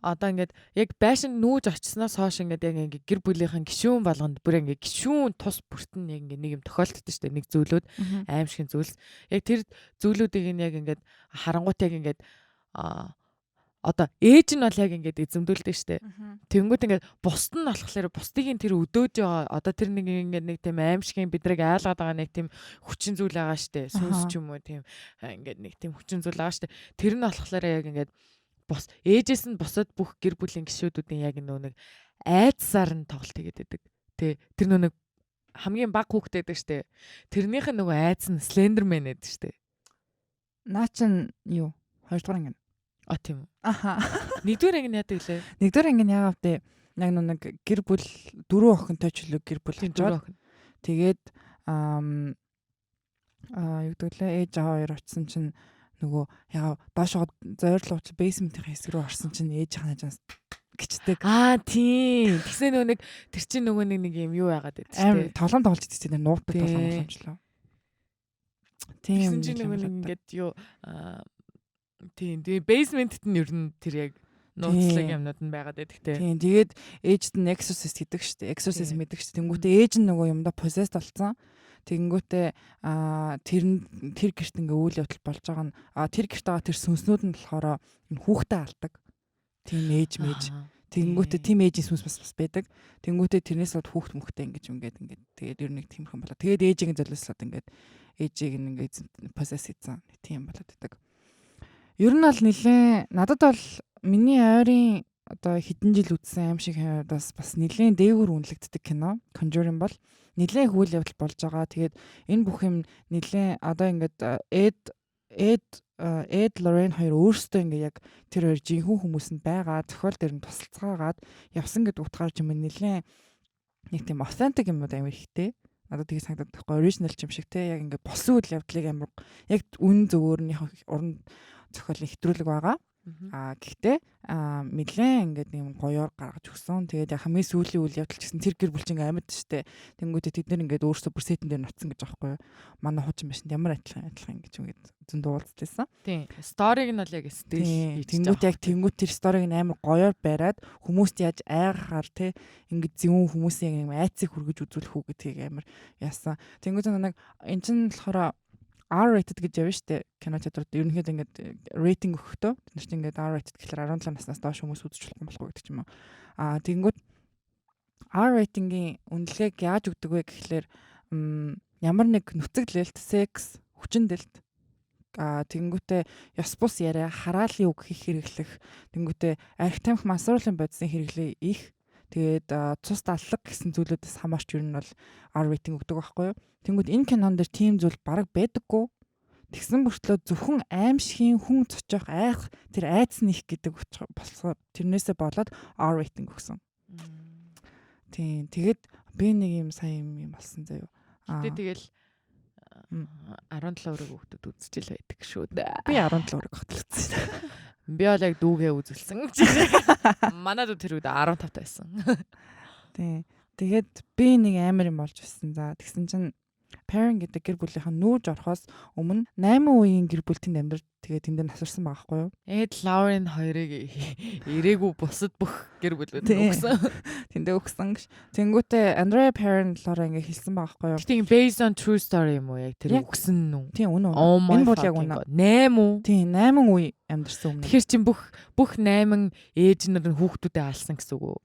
одоо ингээд яг байшин нүүж очсноос хойш ингээд яг ингээд гэр бүлийнхэн гишүүн болгонд бүр ингээд гишүүн тус бүрт нь яг ингээд нэг юм тохиолддог шүү дээ. Нэг зүйлүүд, аимшигын зүйлс. Яг тэр зүйлүүдийг нь яг ингээд харангуут яг ингээд одоо ээж нь бол яг ингээд эзэмдүүлдэг штэ. Тэнгүүд ингээд бусд нь болохоор бусдыг нь тэр өдөөж байгаа, одоо тэр нэг ингээд нэг тийм аимшигын бидрэг айлгаад байгаа нэг тийм хүчин зүйл байгаа штэ. Сүнс ч юм уу, тийм ингээд нэг тийм хүчин зүйл байгаа штэ. Тэр нь болохоор яг ингээд бус ээжээс нь бусад бүх гэр бүлийн гишүүдүүдийн яг нөө нэг айдсаар нь тоглолт хийгээд байдаг. Тэ, тэр нөө нэг хамгийн баг хүүхдээ байдаг штэ. Тэрнийх нь нөгөө айдас нь Slenderman байдаг штэ. Наа чин юу? Хоёрдугаар анги. А, тийм үү. Аха. Нэгдүгээр анги нь яадаг лээ? Нэгдүгээр анги нь яагаад вэ? Яг нэг гэр бүл, дөрөв охинтой ч лөө гэр бүл Тийм, дөрөв охин. Тэгээд аа, юу гэдэг лээ, ээж аав хоёр очисон чинь нөгөө яга доошоо зойрлоо basement-ийн хэсэг рүү орсон чинь ээж ханажаас гिचдэг. Аа, тийм. Тэгсэн нөгөө нэг тэр чинь нөгөө нэг нэг юм юу яагаад байдаг шүү дээ. Тоглоом тоглож идэх чинь нуудаг тоглоом боломжлоо. Тийм. Тэгсэн чинь нөгөө нэг ингээд юу, аа, тийм. Тэгээ basement-т нь ер нь тэр яг нууцлаг юмнууд нь байгаад байдаг те. Тийм. Тэгээд ээжд нь exorcist хийдэг шүү дээ. Exorcism хийдэг шүү дээ. Тэнгүүтээ ээж нь нөгөө юмдаа possessed болсон. Тэгэнгүүтээ тэр нь тэр гэрт ингээ үйл явдал болж байгаа нь тэр гэрт байгаа тэр сүнснүүд нь болохоор энэ хүүхдээ алдаг. Тийм ээж мэж. Тэгэнгүүтээ тийм ээжийн сүнс бас байдаг. Тэнгүүтээ тэрнээс бод хүүхд мөхтэй ингэж ингээд ингээд тэгээд ер нь нэг тиймэрхэн болоо. Тэгээд ээжийг золиослоод ингээд ээжийг ингээд possess хийсэн. Тийм болоод байдаг. Ер нь бол нэлээ надад бол миний ойрын одоо хэдэн жил үзсэн аимшиг кинодоос бас нэлээд дээгүүр үнэлэгддэг кино. Conjuring бол нэлээд үйл явдал болж байгаа. Тэгээд энэ бүх юм нэлээд одоо ингээд Ed Lorraine хоёр өөрсдөө ингээ яг тэр хоёр жинхэнэ хүмүүс нь байгаа зохиол дээр нь тусалцгаагаад явсан гэдэг утгаар ч юм нэлээд нэг тийм authentic юмнууд амар ихтэй. Надад тийг санагдаад байхгүй, original юм шиг те, яг ингээ болсон үйл явдлыг амар яг үн зөвөр нь уран зохиолын хэтрүүлэг байгаа. Аа, гэхдээ нэлээд ингээд юм гоёор гаргаж өгсөн. Тэгээд яг хамгийн сүүлийн үйл явдал ч гэсэн тэр гэр бүл чинь ингээд амьд штэ. Тэнгүүтээ тэд нэр ингээд өөрсдөө бүр set-эн дээр нутсан гэж байгаа байхгүй юу. Манай хуучин машинд ямар адилхан адилхан ингэж ингээд зөндөө уулзлээсэн. Тийм. Story-г нь бол яг steal хийж. Тэнгүүт яг тэнгүүт тэр story-г нь амар гоёор бариад хүмүүст яаж айгахаар те, ингээд зөвүүн хүмүүсийн юм айцыг хүргэж үзүүлэх үү гэдгийг амар яасан. Тэнгүүт нэг эн чинь болохоор R rated гэж явна штэ, кино театрууд ерөнхийдөө ингээд рейтинг өгөхдөө тэд нар чинь ингээд R rated гэхэлэр 17 наснаас доош хүмүүс үзэж болохгүй болохгүй гэдэг ч юм уу. Аа, тэгэнгүүт R rating-ийн үнэлгээг яаж өгдөг вэ гэхлээр ямар нэг нүцэглэлт, секс, хүчиндэлт, тэгэнгүүтээ ёс бус яриа, хараалын үг хийх хэрэглэх, тэгэнгүүтээ арх тамхи, мансууруулах бодисын хэрэглээ их. Тэгээд цус даллаг гэсэн зүйлүүдээс хамаарч ер нь бол R rating өгдөг байхгүй юу? Тэнгүүд энэ кинон дэр тийм зүйл бараг байдаггүй. Тэгсэн мөртлөө зөвхөн аимшигын хүн цоцоох айх тэр айдас нь их гэдэг болохоор тэрнээсээ болоод R rating өгсөн. Тийм. Тэгээд би нэг юм сайн юм болсон заяа. Гэтэ тэгэл 17 өрөг хүүхдүүд үзчихэл байдаг шүү дээ. Би 17 өрөг хөтлөцсөн. Би бол яг дүүгээ үзүүлсэн. Манай дүү тэр үед 15 байсан. Тийм. Тэгээд би нэг амар юм болж байсан. За, тэгсэн чинь Perron гэдэг гэр бүлийнхэн нүүж орохоос өмнө 8 үеийн гэр бүл тэнд амьдарч, тэгээд тэнд насарсан байгаа байхгүй юу? Эд Лоррейн хоёрыг ирээгүй бусад бүх гэр бүлүүд өгсөн. Тэндээ өгсөн гэж. Тэнгүүтээ Андреа Perron болохоор ингээ хэлсэн байгаа байхгүй юу? Гэтэ based on true story юм уу, яг тэр өгсөн нь үү? Тийм, үнэ. Энэ бол яг үнэ. 8 үү? Тийм, 8 үе амьдарсан өмнө. Тэгэхээр чин бүх 8 ээж нар нь хүүхдүүдээ алсан гэсэн үг үү?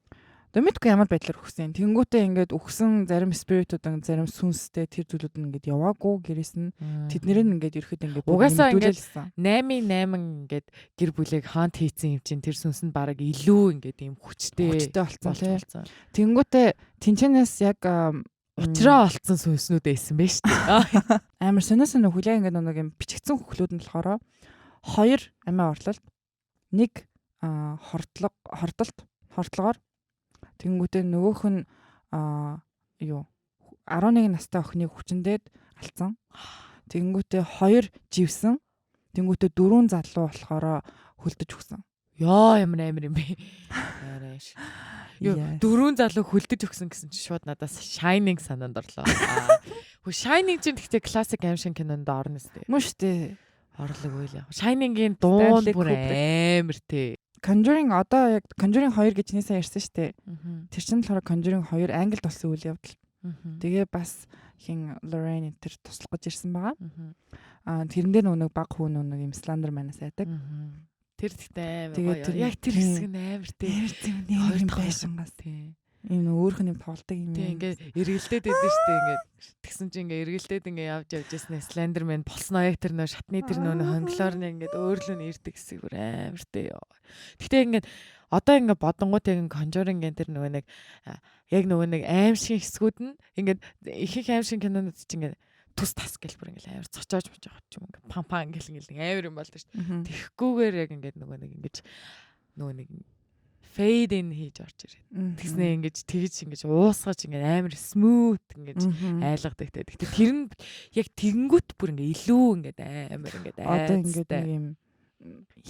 Тэгээ мэдгүй ямар байдлаар өгсөн. Тэнгүүтээ ингээд өгсөн зарим spirit үүд, зарим сүнстэй тэр зүйлүүд нь ингээд яваагүй гэрээс нь тэднэр нь ингээд ерхэд ингээд угаасаа ингээд 8-ын 8 ингээд гэр бүлийг haunt хийцэн юм чинь тэр сүнс нь бараг илүү ингээд ийм хүчтэй хүчтэй болсон тий. Тэнгүүтээ тэнчэнээс яг Учраа олцсон сүнснүүд байсан байх шүү дээ. Амар сонио сонио хүлээ, ингээд нэг юм бичигдсэн хөхлүүд нь болохоор хоёр амиа орлолт, нэг хордлого, хордолт, хордлогоор, тэнгүүтээ нөгөөх нь юу, 11 настай охиныг хүчиндээд алдсан. Тэнгүүтээ хоёр живсэн. Тэнгүүтээ дөрвөн залуу болохоор хөлдөж өгсөн. Йоо, ямар амар юм бэ. Арайш. Юу, дөрвөн залуу хөлдөж өгсөн гэсэн чинь шууд надаас Shining санаанд орлоо. Хөө, Shining чинь гэхдээ классик аимшиг кинонд орно сте. Мөн штэ. Орлог үйл яа. Shining-ийн дуу бүр амар те. Conjuring, одоо яг Conjuring 2 гэж чиний сайн ярьсан шүү дээ. Тэр чинь болохоор Conjuring 2 Англид болсон үйл явдал. Тэгээ бас хин Lorraine тэр туслах гэж ирсэн байгаа. Аа, тэрэн дээр нөгөө баг хүн нөгөө юм Slender Man-аас айдаг. Тэр тэгтээ амар гоё. Яг тэр хэсэг нь амар те. Хоёр дахь байшингаас. Ийм нэг өөрөх нь юм тоглодог юм. Тийм, ингээд эргэлдээд байдаг шүү дээ, ингээд. Тэгсэн чинь ингээд эргэлдээд ингээд явж явж яснаа Slenderman болсноо, яг тэр нөө шатны тэр нөө хонглоор нь ингээд өөрлөө нь ирдэг хэсэг бүр амар те. Гэтэ ингээд одоо ингээд бодонгууд яг Conjuring тэр нөгөө нэг яг нөгөө нэг аимшиг хэсгүүд нь ингээд их их аимшиг кинонууд чинь ингээд түс тас гэл бүр ингээд амар цочоож мочоож юм, ингээд пам пам гэл ингээд амар юм болдог шүү дээ. Тэгэхгүйгээр яг ингээд нөгөө нэг ингээд нөгөө нэг fade in хийж орж ирээд. Тэгснээ ингэж тэгж ингэж уусгаж ингэж амар smooth ингэж айлгадаг те. Гэтэ тэр нь яг тэгэнгүүт бүр ингээ илүү ингээд амар ингээд одоо ингээд нэг юм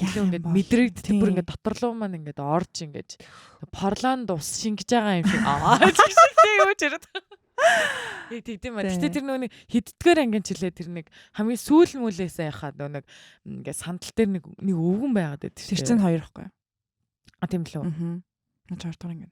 илүү ингээд мэдрэгддэг, бүр ингээд доторлуу маань ингээд орж ингээд порлонд ус шингэж байгаа юм шиг аа шиг тийм юу ч яриад. Яг тэгдэм ба. Гэтэ тэр нөгөө нэг хэддгээр ангийн чилээ тэр нэг хамгийн сүүл мүлээсээ яхаа нөгөө нэг ингээд сандал дээр нэг нэг өвгөн байгаад байдаг. Тэр чинь хоёр ихгүй. А, тийм л үү? Аа. Наа хоёр дахь анги.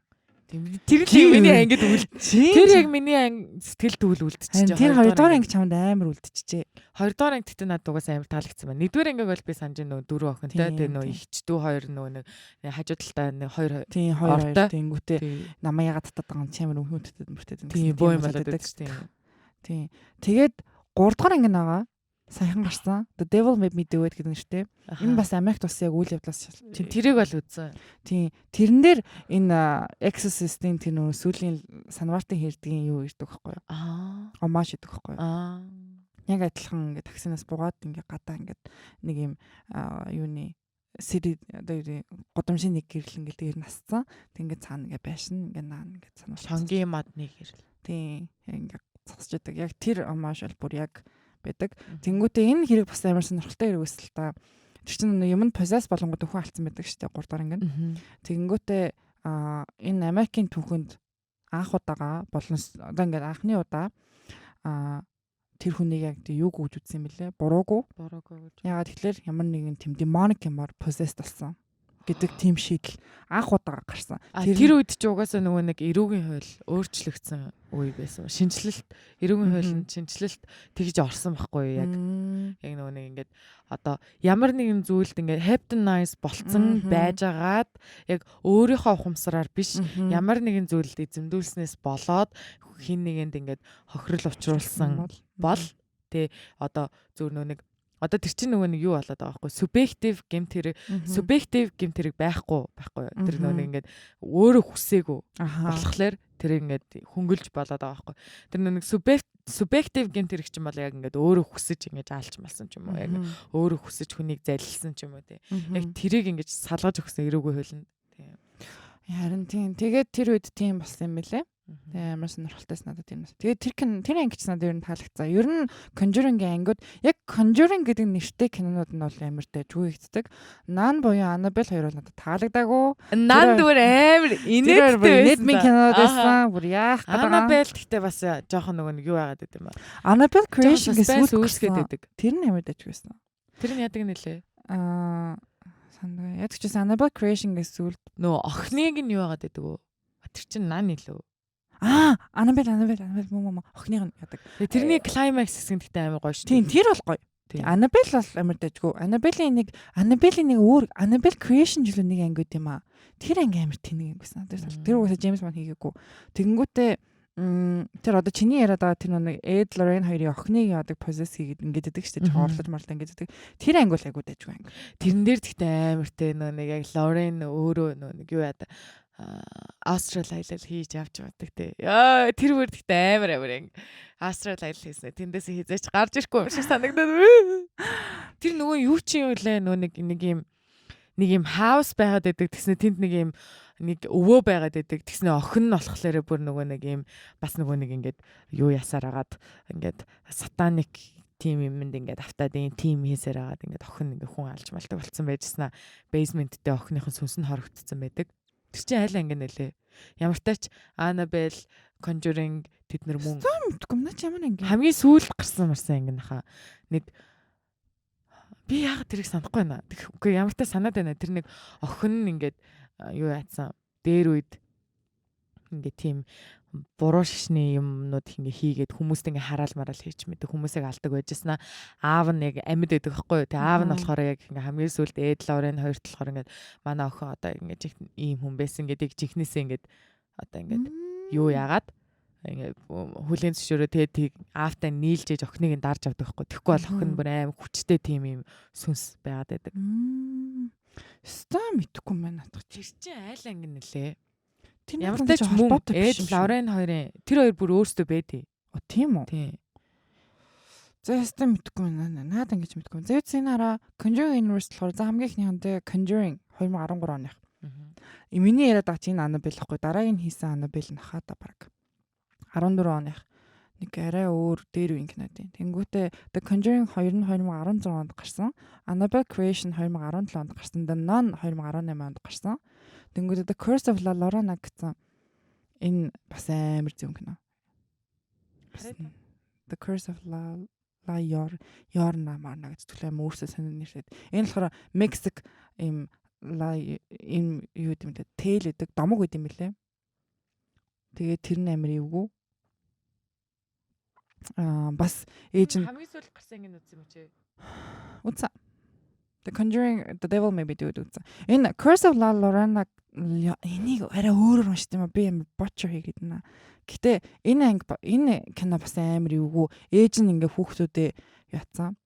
Тийм. Тэр л миний ангид үл. Тэр яг миний анги сэтгэл төвл үлдчихэж. Тэр хоёр дахь анги чамд амар үлдчихжээ. Хоёр дахь анги гэхдээ надад угаасаа амар таалагдсан байна. Нэгдүгээр ангийг бол би санаж нөгөө дөрөв охинтой, тэгээ нөгөө ихч дүү хоёр, нөгөө нэг хажуу талдаа нэг хоёр Тийм, хоёр хоёр тэнгүүтээ намаа ягаад татаад байгаа юм чи амар хүмүүттэй мөртөд. Тийм, боо юм болоод байдаг тийм. Тийм. Тэгээд гурав дахь анги нагаа саяхан гарсан. The Devil Made Me Do It гэдэг нэртэй. Энэ бас Америкт бас яг үйл явдлаас. Тийм, тэрийг бол үзсэн. Тийм. Тэрэн дээр энэ Exorcist-ийн тэр нөө сүүлийн санваартын хэрдгийн юу ирдэг байхгүй юу? Аа. Homage идэг байхгүй юу? Аа. Яг адилхан ингээд таксинаас буугаад ингээд гадаа ингээд нэг юм юуны city, одоо гудамжийн нэг гэрэл ингээд дээр насцсан. Тэг ингээд цаана ингээд байшин ингээд наа ингээд сануулсан. Чонгийн мадны гэрэл. Тийм. Ингээд зогсож идэг. Яг тэр homage бол бүр яг байдаг. Тэнгүүтээ энэ хэрэг бас амар сонирхолтой хэрэг өсөл та. Тэр чинь юм possess болонгод хүн алдсан байдаг шүү дээ 3 дахь анги. Тэгэнгүүтээ энэ Америкийн түүхэнд анх удаага болон одоо ингээд анхны удаа тэр хүнийг яг юу гүйж үзсэн юм бэлээ? Буруугүй. Буруугүй гэж. Ягаад тэгэхээр ямар нэгэн тэм demonic юмар possessed болсон гэдэг тийм шийдэл анх удаага гарсан. Тэр үед чи угаасаа нөгөө нэг эрүүгийн хууль өөрчлөгдсөн үе байсан. Шинэчлэлт, эрүүгийн хуулинд шинэчлэлт тэгж орсон байхгүй юу яг. Яг нөгөө нэг ингээд одоо ямар нэгэн зүйлд ингээд hypnotize болцсон байжгаад яг өөрийнхөө ухамсараар биш, ямар нэгэн зүйлд эзэмдүүлснээс болоод хин нэгэнд ингээд хохирол учруулсан бол тэ одоо зөв нөгөө нэг одоо тэр чинь нөгөө нэг юу болоод байгаа байхгүй, субъектив гэмт хэрэг, субъектив гэмт хэрэг байхгүй байхгүй юу. Тэр нөгөө нэг ингээд өөрөө хүсээгүй болохоор тэр ингээд хөнгөлж болоод байгаа байхгүй. Тэр нөгөө нэг субъектив гэмт хэрэг чинь бол яг ингээд өөрөө хүсэж ингээд аалч малсан ч юм уу, яг өөрөө хүсэж хүнийг залилсан ч юм уу тий. Яг тэрийг ингээд салгаж өгсөн эрүүгүй хуулинд. Тийм. Харин тийм. Тэгээд тэр үед тийм болсон юм бэлээ. Тэгээ амар сонирхолтой надад юм. Тэгээ тэр анги ч надад ер нь таалагдсан. Ер нь Conjuring-ийн ангиуд яг Conjuring гэдэг нэртэй кинонууд нь бол амар дажгүй хийгддэг. Nun буюу Annabelle хоёр бол надад таалагдаагүй. Nun зүгээр амар инээдтэй инээдмийн кинод байсан. Бүр яах гэдэг. Annabelle гэхдээ бас жоохон нөгөө нэг юу байгаад байт юм ба. Annabelle Creation гэсэн үүсгээд байдаг. Тэр нь амар дажгүй байсан. Тэр нь яадаг нэлээ? Сандаа. Яг ч гэсэн Annabelle Creation гэсэн сүлд нөгөө охиныг нь юу байгаад байдаг вэ? Тэр чинь Nun илүү. Annabelle мөн охиных нь яадаг. Тэрний climax хэсэг нь гэхдээ амар гоё шүү. Тийм, тэр бол гоё. Annabelle бол амар дажгүй. Annabelle-ийн нэг өөр Annabelle Creation жилүү нэг анги юм аа. Тэр анги амар тэнэг анги байсан. Тэр угаасаа James Wan хийгээгүй. Тэгэнгүүтээ тэр одоо чиний яриад байгаа тэр нэг Ed Lorraine хоёрын охиныг яадаг possess хийгээд ингээд идэг шүү дээ. Хорлож марлаа ингээд идэг. Тэр анги бол айгуу дажгүй анги. Тэрэн дээр гэхдээ амар те нөө нэг яг Lorraine өөрөө нөө нэг юу яадаг astral аялал хийж авч явдаг те. Яа, тэр бүр гэхдээ амар амар анги. Astral аялал хийснэ. Тэндээс хизээч гарч ирэхгүй юм шиг санагдаад. Тэр нөгөө юу чи юм лээ нөгөө нэг юм house байгаад байдаг. Тэгснэ тэнд нэг юм нэг өвөө байгаад байдаг. Тэгснэ охин нь болохоор бүр нөгөө нэг юм бас нөгөө нэг ингээд юу ясаар агаад ингээд satanic тим юмд ингээд автаад ийм тим хийсээр агаад ингээд охин ингээд хүн алж малдаг болцсон байжснаа basement дээр охиныхон сүнс нь хорогдсон байдаг. Тэр чинь аль анги нэлээ. Ямар тач Annabelle, Conjuring тэд нар мөн. Мэдгүй юм наа чи ямар анги. Хамгийн сүүлд гарсан марсан анги нахаа. Нэг би яагаад тэрийг санахгүй байна. Үгүй ямар та санаад байна. Тэр нэг охин нь ингээд юу яатсан. Дээр үед ингээд тийм буруу шашны юмнууд ингээ хийгээд хүмүүст ингээ хараал мараал хийж мэддэг хүмүүсийг алдаг байжснаа аав нь яг амьд байдаг байхгүй юу. Тэгээ аав нь болохоор яг ингээ хамгийн сүүлд Ed Lorraine хоёрт болохоор ингээ манай охин одоо ингээ ийм хүн байсан гэдэг жихнээсээ ингээд одоо ингээд юу яагаад ингээ хүлийн зөвшөөрөө тэгээ тийг аавтай нийлж ээж охиныг нь дарж авдаг байхгүй. Тэгэхгүй бол охин бүр аим хүчтэй тийм юм сүнс байгаад байдаг. Өстой мэдэхгүй юм байна надад. Тэр чинь айл анги нэлээ. Тэр Ямар ч мөн Ed Lorraine хоёрын тэр хоёр бүр өөрсдөө байдیں۔ О, тийм үү? Тийм. За, өстой мэдэхгүй байна. Наад ингэж мэдэхгүй. За, энэ хараа Conjuring Universe болохоор за хамгийн эхнийхэндээ Conjuring 2013 оных. Миний яриад байгаа чинь энэ Annabelle ахгүй. Дараагийн хийсэн Annabelle нь хаа та баг. 14 оных нэг арай өөр дээр үеийн кинод юм. Тэнгүүтээ The Conjuring 2 нь 2016 онд гарсан. Annabelle Creation 2017 онд гарсан. The Nun 2018 онд гарсан. Тэнгүүтээ The Curse of La Llorona гэсэн энэ бас амар зөв кино. The Curse of La Llorona марна гэж төлөө амар өөрсөө сонин нэршээд. Энэ болохоор Мексик ийм ла ийм юу гэдэм бэ? Тэл гэдэг домог гэдэм билээ. Тэгээд тэр нь амар эвгүй. Бас ээж нь хамгийн сүүлд гарсан ингэ үзсэн юм чи. Үзсэн. The Conjuring The Devil Made Me Do It үзсэн. Энэ Curse of La Llorona энийг арай өөрөөр уншд юм а, би амар butcher хийгээд байна. Гэтэ энэ анги энэ кино бас амар эвгүй. Ээж нь ингээ хүүхдүүдээ яатсан.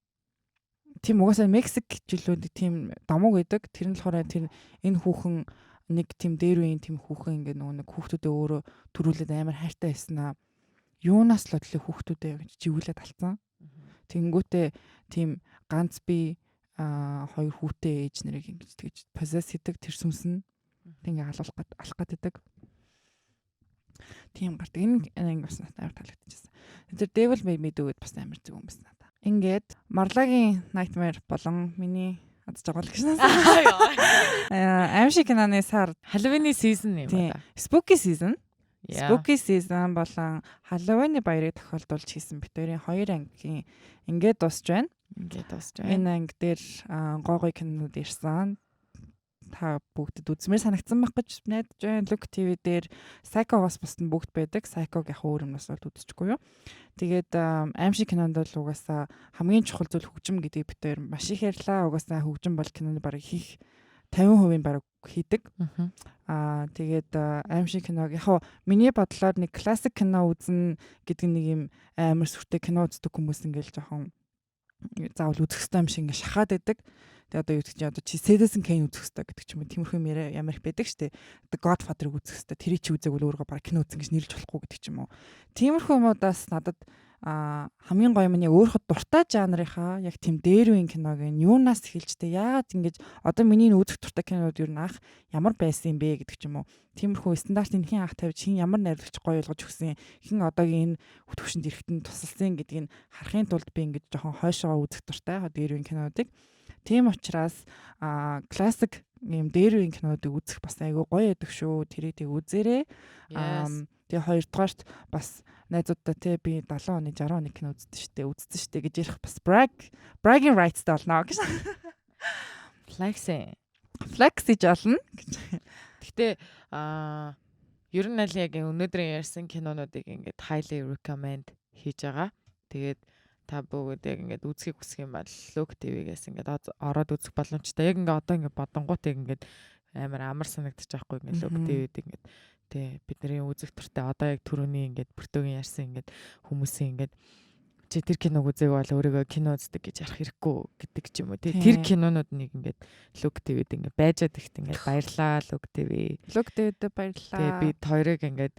Тийм угаасаа Мексик жилүүд тийм домог байдаг. Тэр нь болохоор тэр энэ хүүхэн нэг тийм дээр үеийн тийм хүүхэн ингээ нөгөө нэг хүүхдүүдээ өөрөө төрүүлээд амар хайртай байснаа юунаас л бодлоо хүүхдүүдээ ингэж живүүлээд алдсан. Тэнгүүтээ тийм ганц би хоёр хүүтэй ээж нарыг ингэж тэгж possess хийдэг тэр сүнс нь тэг ингээ алуулах гад алах гад байдаг. Тийм гардаг. Энэ ингээ бас надад амар таалагдчихсан. Тэр Devil Made Me Do гэд бас амар зөв юм байсан надад. Ингээд Марлагийн Nightmare болон миний аз жаргал гэж надад. Аим шиг киноны сар Halloween season юм Тийм. ба. Spooky season. Spooky season болон Halloween-ы баярыг тохиолдуулж хийсэн бит хоёрын хоёр ангийн ингээд дуусч байна. Ингээд дуусч байна. Энэ анги дээр гой гой кинонууд ирсэн. Та бүгдэд үзмээр санагдсан байх гэж найдаж байна. Look TV дээр Psycho-гоос бусд нь бүгд байдаг. Psycho-г яг өөр юмнаас бол үзчихгүй юу. Тэгээд аим шиг кинонд бол угаасаа хамгийн чухал зүйл хөгжим гэдгийг бит хоёр маш их ярьлаа. Угаасаа хөгжим бол киноны бараг хийх 50% бараг хийдэг. Тэгээд аим шиг киног яг хуу миний бодлоор нэг классик кино үзнэ гэдэг нэг юм амар сүртэй кино үздэг хүмүүс ингээл жоохон заавал үзэх ёстой юм шиг ингээ шахаад байдаг. Тэгээ одоо юу гэдэг чинь одоо чи Citizen Kane үзэх ёстой гэдэг ч юм уу, тиймэрхүү юм яриа ямар их байдаг штэ. Одоо Godfather-ыг үзэх ёстой. Тэрийг чи үзээгүй л өөрийгөө бараг кино үзсэн гэж нэрлэж болохгүй гэдэг ч юм уу. Тиймэрхүү юмудаас надад хамгийн гоё миний өөрөхөд дуртай жанрынхаа яг тийм дээр үеийн киног нь юунаас эхэлж тэ, яагаад ингэж одоо миний энэ үзэх дуртай кинод ер нь анх ямар байсан юм бэ гэдэг ч юм уу. Тиймэрхүү стандартын хэн анх тавьж, хэн ямар найруулагч гоё ойлгож өгсөн, хэн одоогийн энэ төвшөнд ирэхэд нь тусалсан гэдгийг харахын тулд би ингэж жоохон хойшоогоо үзэх дуртай дээр үеийн кинодыг. Тийм учраас классик ийм дээр үеийн кинодыг үзэх бас айгүй гоё байдаг шүү. Тэрийг тэг үзээрэй. Тэгээ хоёрдугаарт бас найзуудтай те, би 70 оны, 60 оны кино үзсэн штэ, үзсэн штэ гэж ярих бас bragging rights болно гэж. Flex. Flex хийж олно гэж. Гэтэ ер нь аль яг өнөөдрийн ярьсан кинонуудыг ингээд highly recommend хийж байгаа. Тэгээд та бүгд яг ингээд үзхийг хүсэх юм бол Look TV-гээс ингээд ороод үзэх боломжтой. Яг ингээд одоо ингээд бодонгууд яг ингээд амар амар санагдчих байхгүй, ингээд Look TV-д ингээд тий бидний үзэх дуртай одоо яг түрүүний ингээд бүртөөгийн ярьсан ингээд хүмүүсийн ингээд чи тэр киног үзег бол өөрийгөө кино үздэг гэж ярих хэрэггүй гэдэг ч юм уу, тий, тэр кинонууд нэг ингээд Look TV-д ингээд байжаад ихт ингээд баярлаа, Look TV. Look TV-д баярлаа. Тий, бид хоёрыг ингээд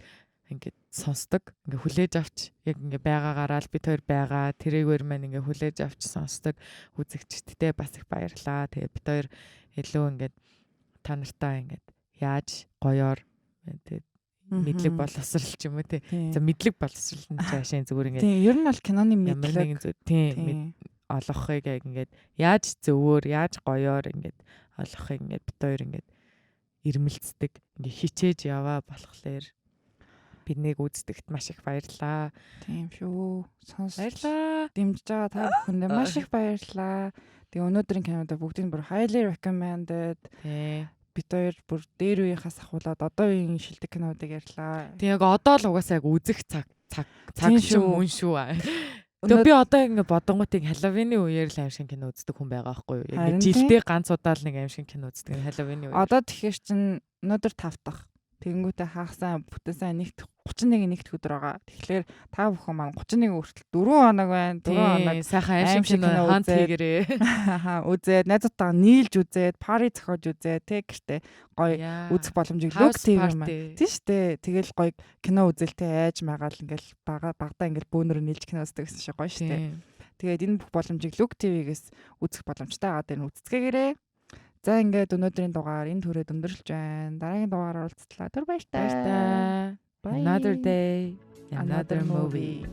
сонсдог. Ингээ хүлээж авч яг ингээ байгаагаараа л бид хоёр байгаа. Тэрийгээр маань ингээ хүлээж авч сонсдог үзэгчдтэй бас их баярлаа. Тэгээ бид хоёр илүү ингээд та нартай ингээд яаж гоёор тэгээд мэдлэг боловсрал ч юм уу, тий. За, мэдлэг боловсрал нь цаашаа зүгээр ингээд Тийм, ер нь бол киноны ямар мэдлэг нэгэн зүйл, тийм, олгохыг яг ингээд яаж зөвөөр, яаж гоёор ингээд олгохыг ингээд бид хоёр ингээд ирмэлцдэг. Ингээ хичээж яваа болохоор биднийг үздэгт маш их баярлалаа. Тийм шүү. Сонс Баярлалаа. дэмжиж байгаа та бүхэндээ маш их баярлалаа. Тэгээ өнөөдрийн кинодоо бүгдийг бүр highly recommended. Бид хоёр бүр дээр үеийнхээс ахуулаад одоо үеийн шилдэг кинодыг ярьлаа. Тэг яг одоо л угаасаа яг үзэх цаг Тийм ч шүү. мөн шүү. Тэгээ би одоо ингээ бодонгуудыг Halloween-ийн үеэр л аим шиг кино үздэг хүн байгаа байхгүй юу? Яг Харин ингээ жилдээ ганц удаа л нэг аим шиг кино үздэг Halloween-ийн үеэр. Одоо тэгэхээр чин өнөөдөр 5 дахь. Тэгэнгүүтээ хаагсан бүтэн сайн нэгт 31 нэгт өдөр байгаа. Тэгэхээр та бүхэн маань 31 хүртэл 4 хоног байна. 4 хоног Тийм, сайхан аим аим шиг шиг кино кино hunt үзээд. хийгэрээ. Ахаа, үзээд, найзуудтайгаа нийлж үзээд, party зохиож үзээд тэ, гэртээ гоё үзэх боломжийг Look TV маань. Тийм шүү дээ. Тэгэл гоё кино үзэлтэй айж магаал ингээл бага багадаа ингээл бөөнөр нийлж кино үздэг гэсэн шиг гоё шүү дээ. Тэгээд энэ бүх боломжийг Look TV-гээс үзэх боломжтой байгаа дэр нь үзцгээгээрэй. За, ингээд өнөөдрийн дугаар энэ түрээд өндөрлөж байна. Дараагийн дугаараар уулзтлаа. Түр баяртай. Баяртай. Bye. Another day, another movie.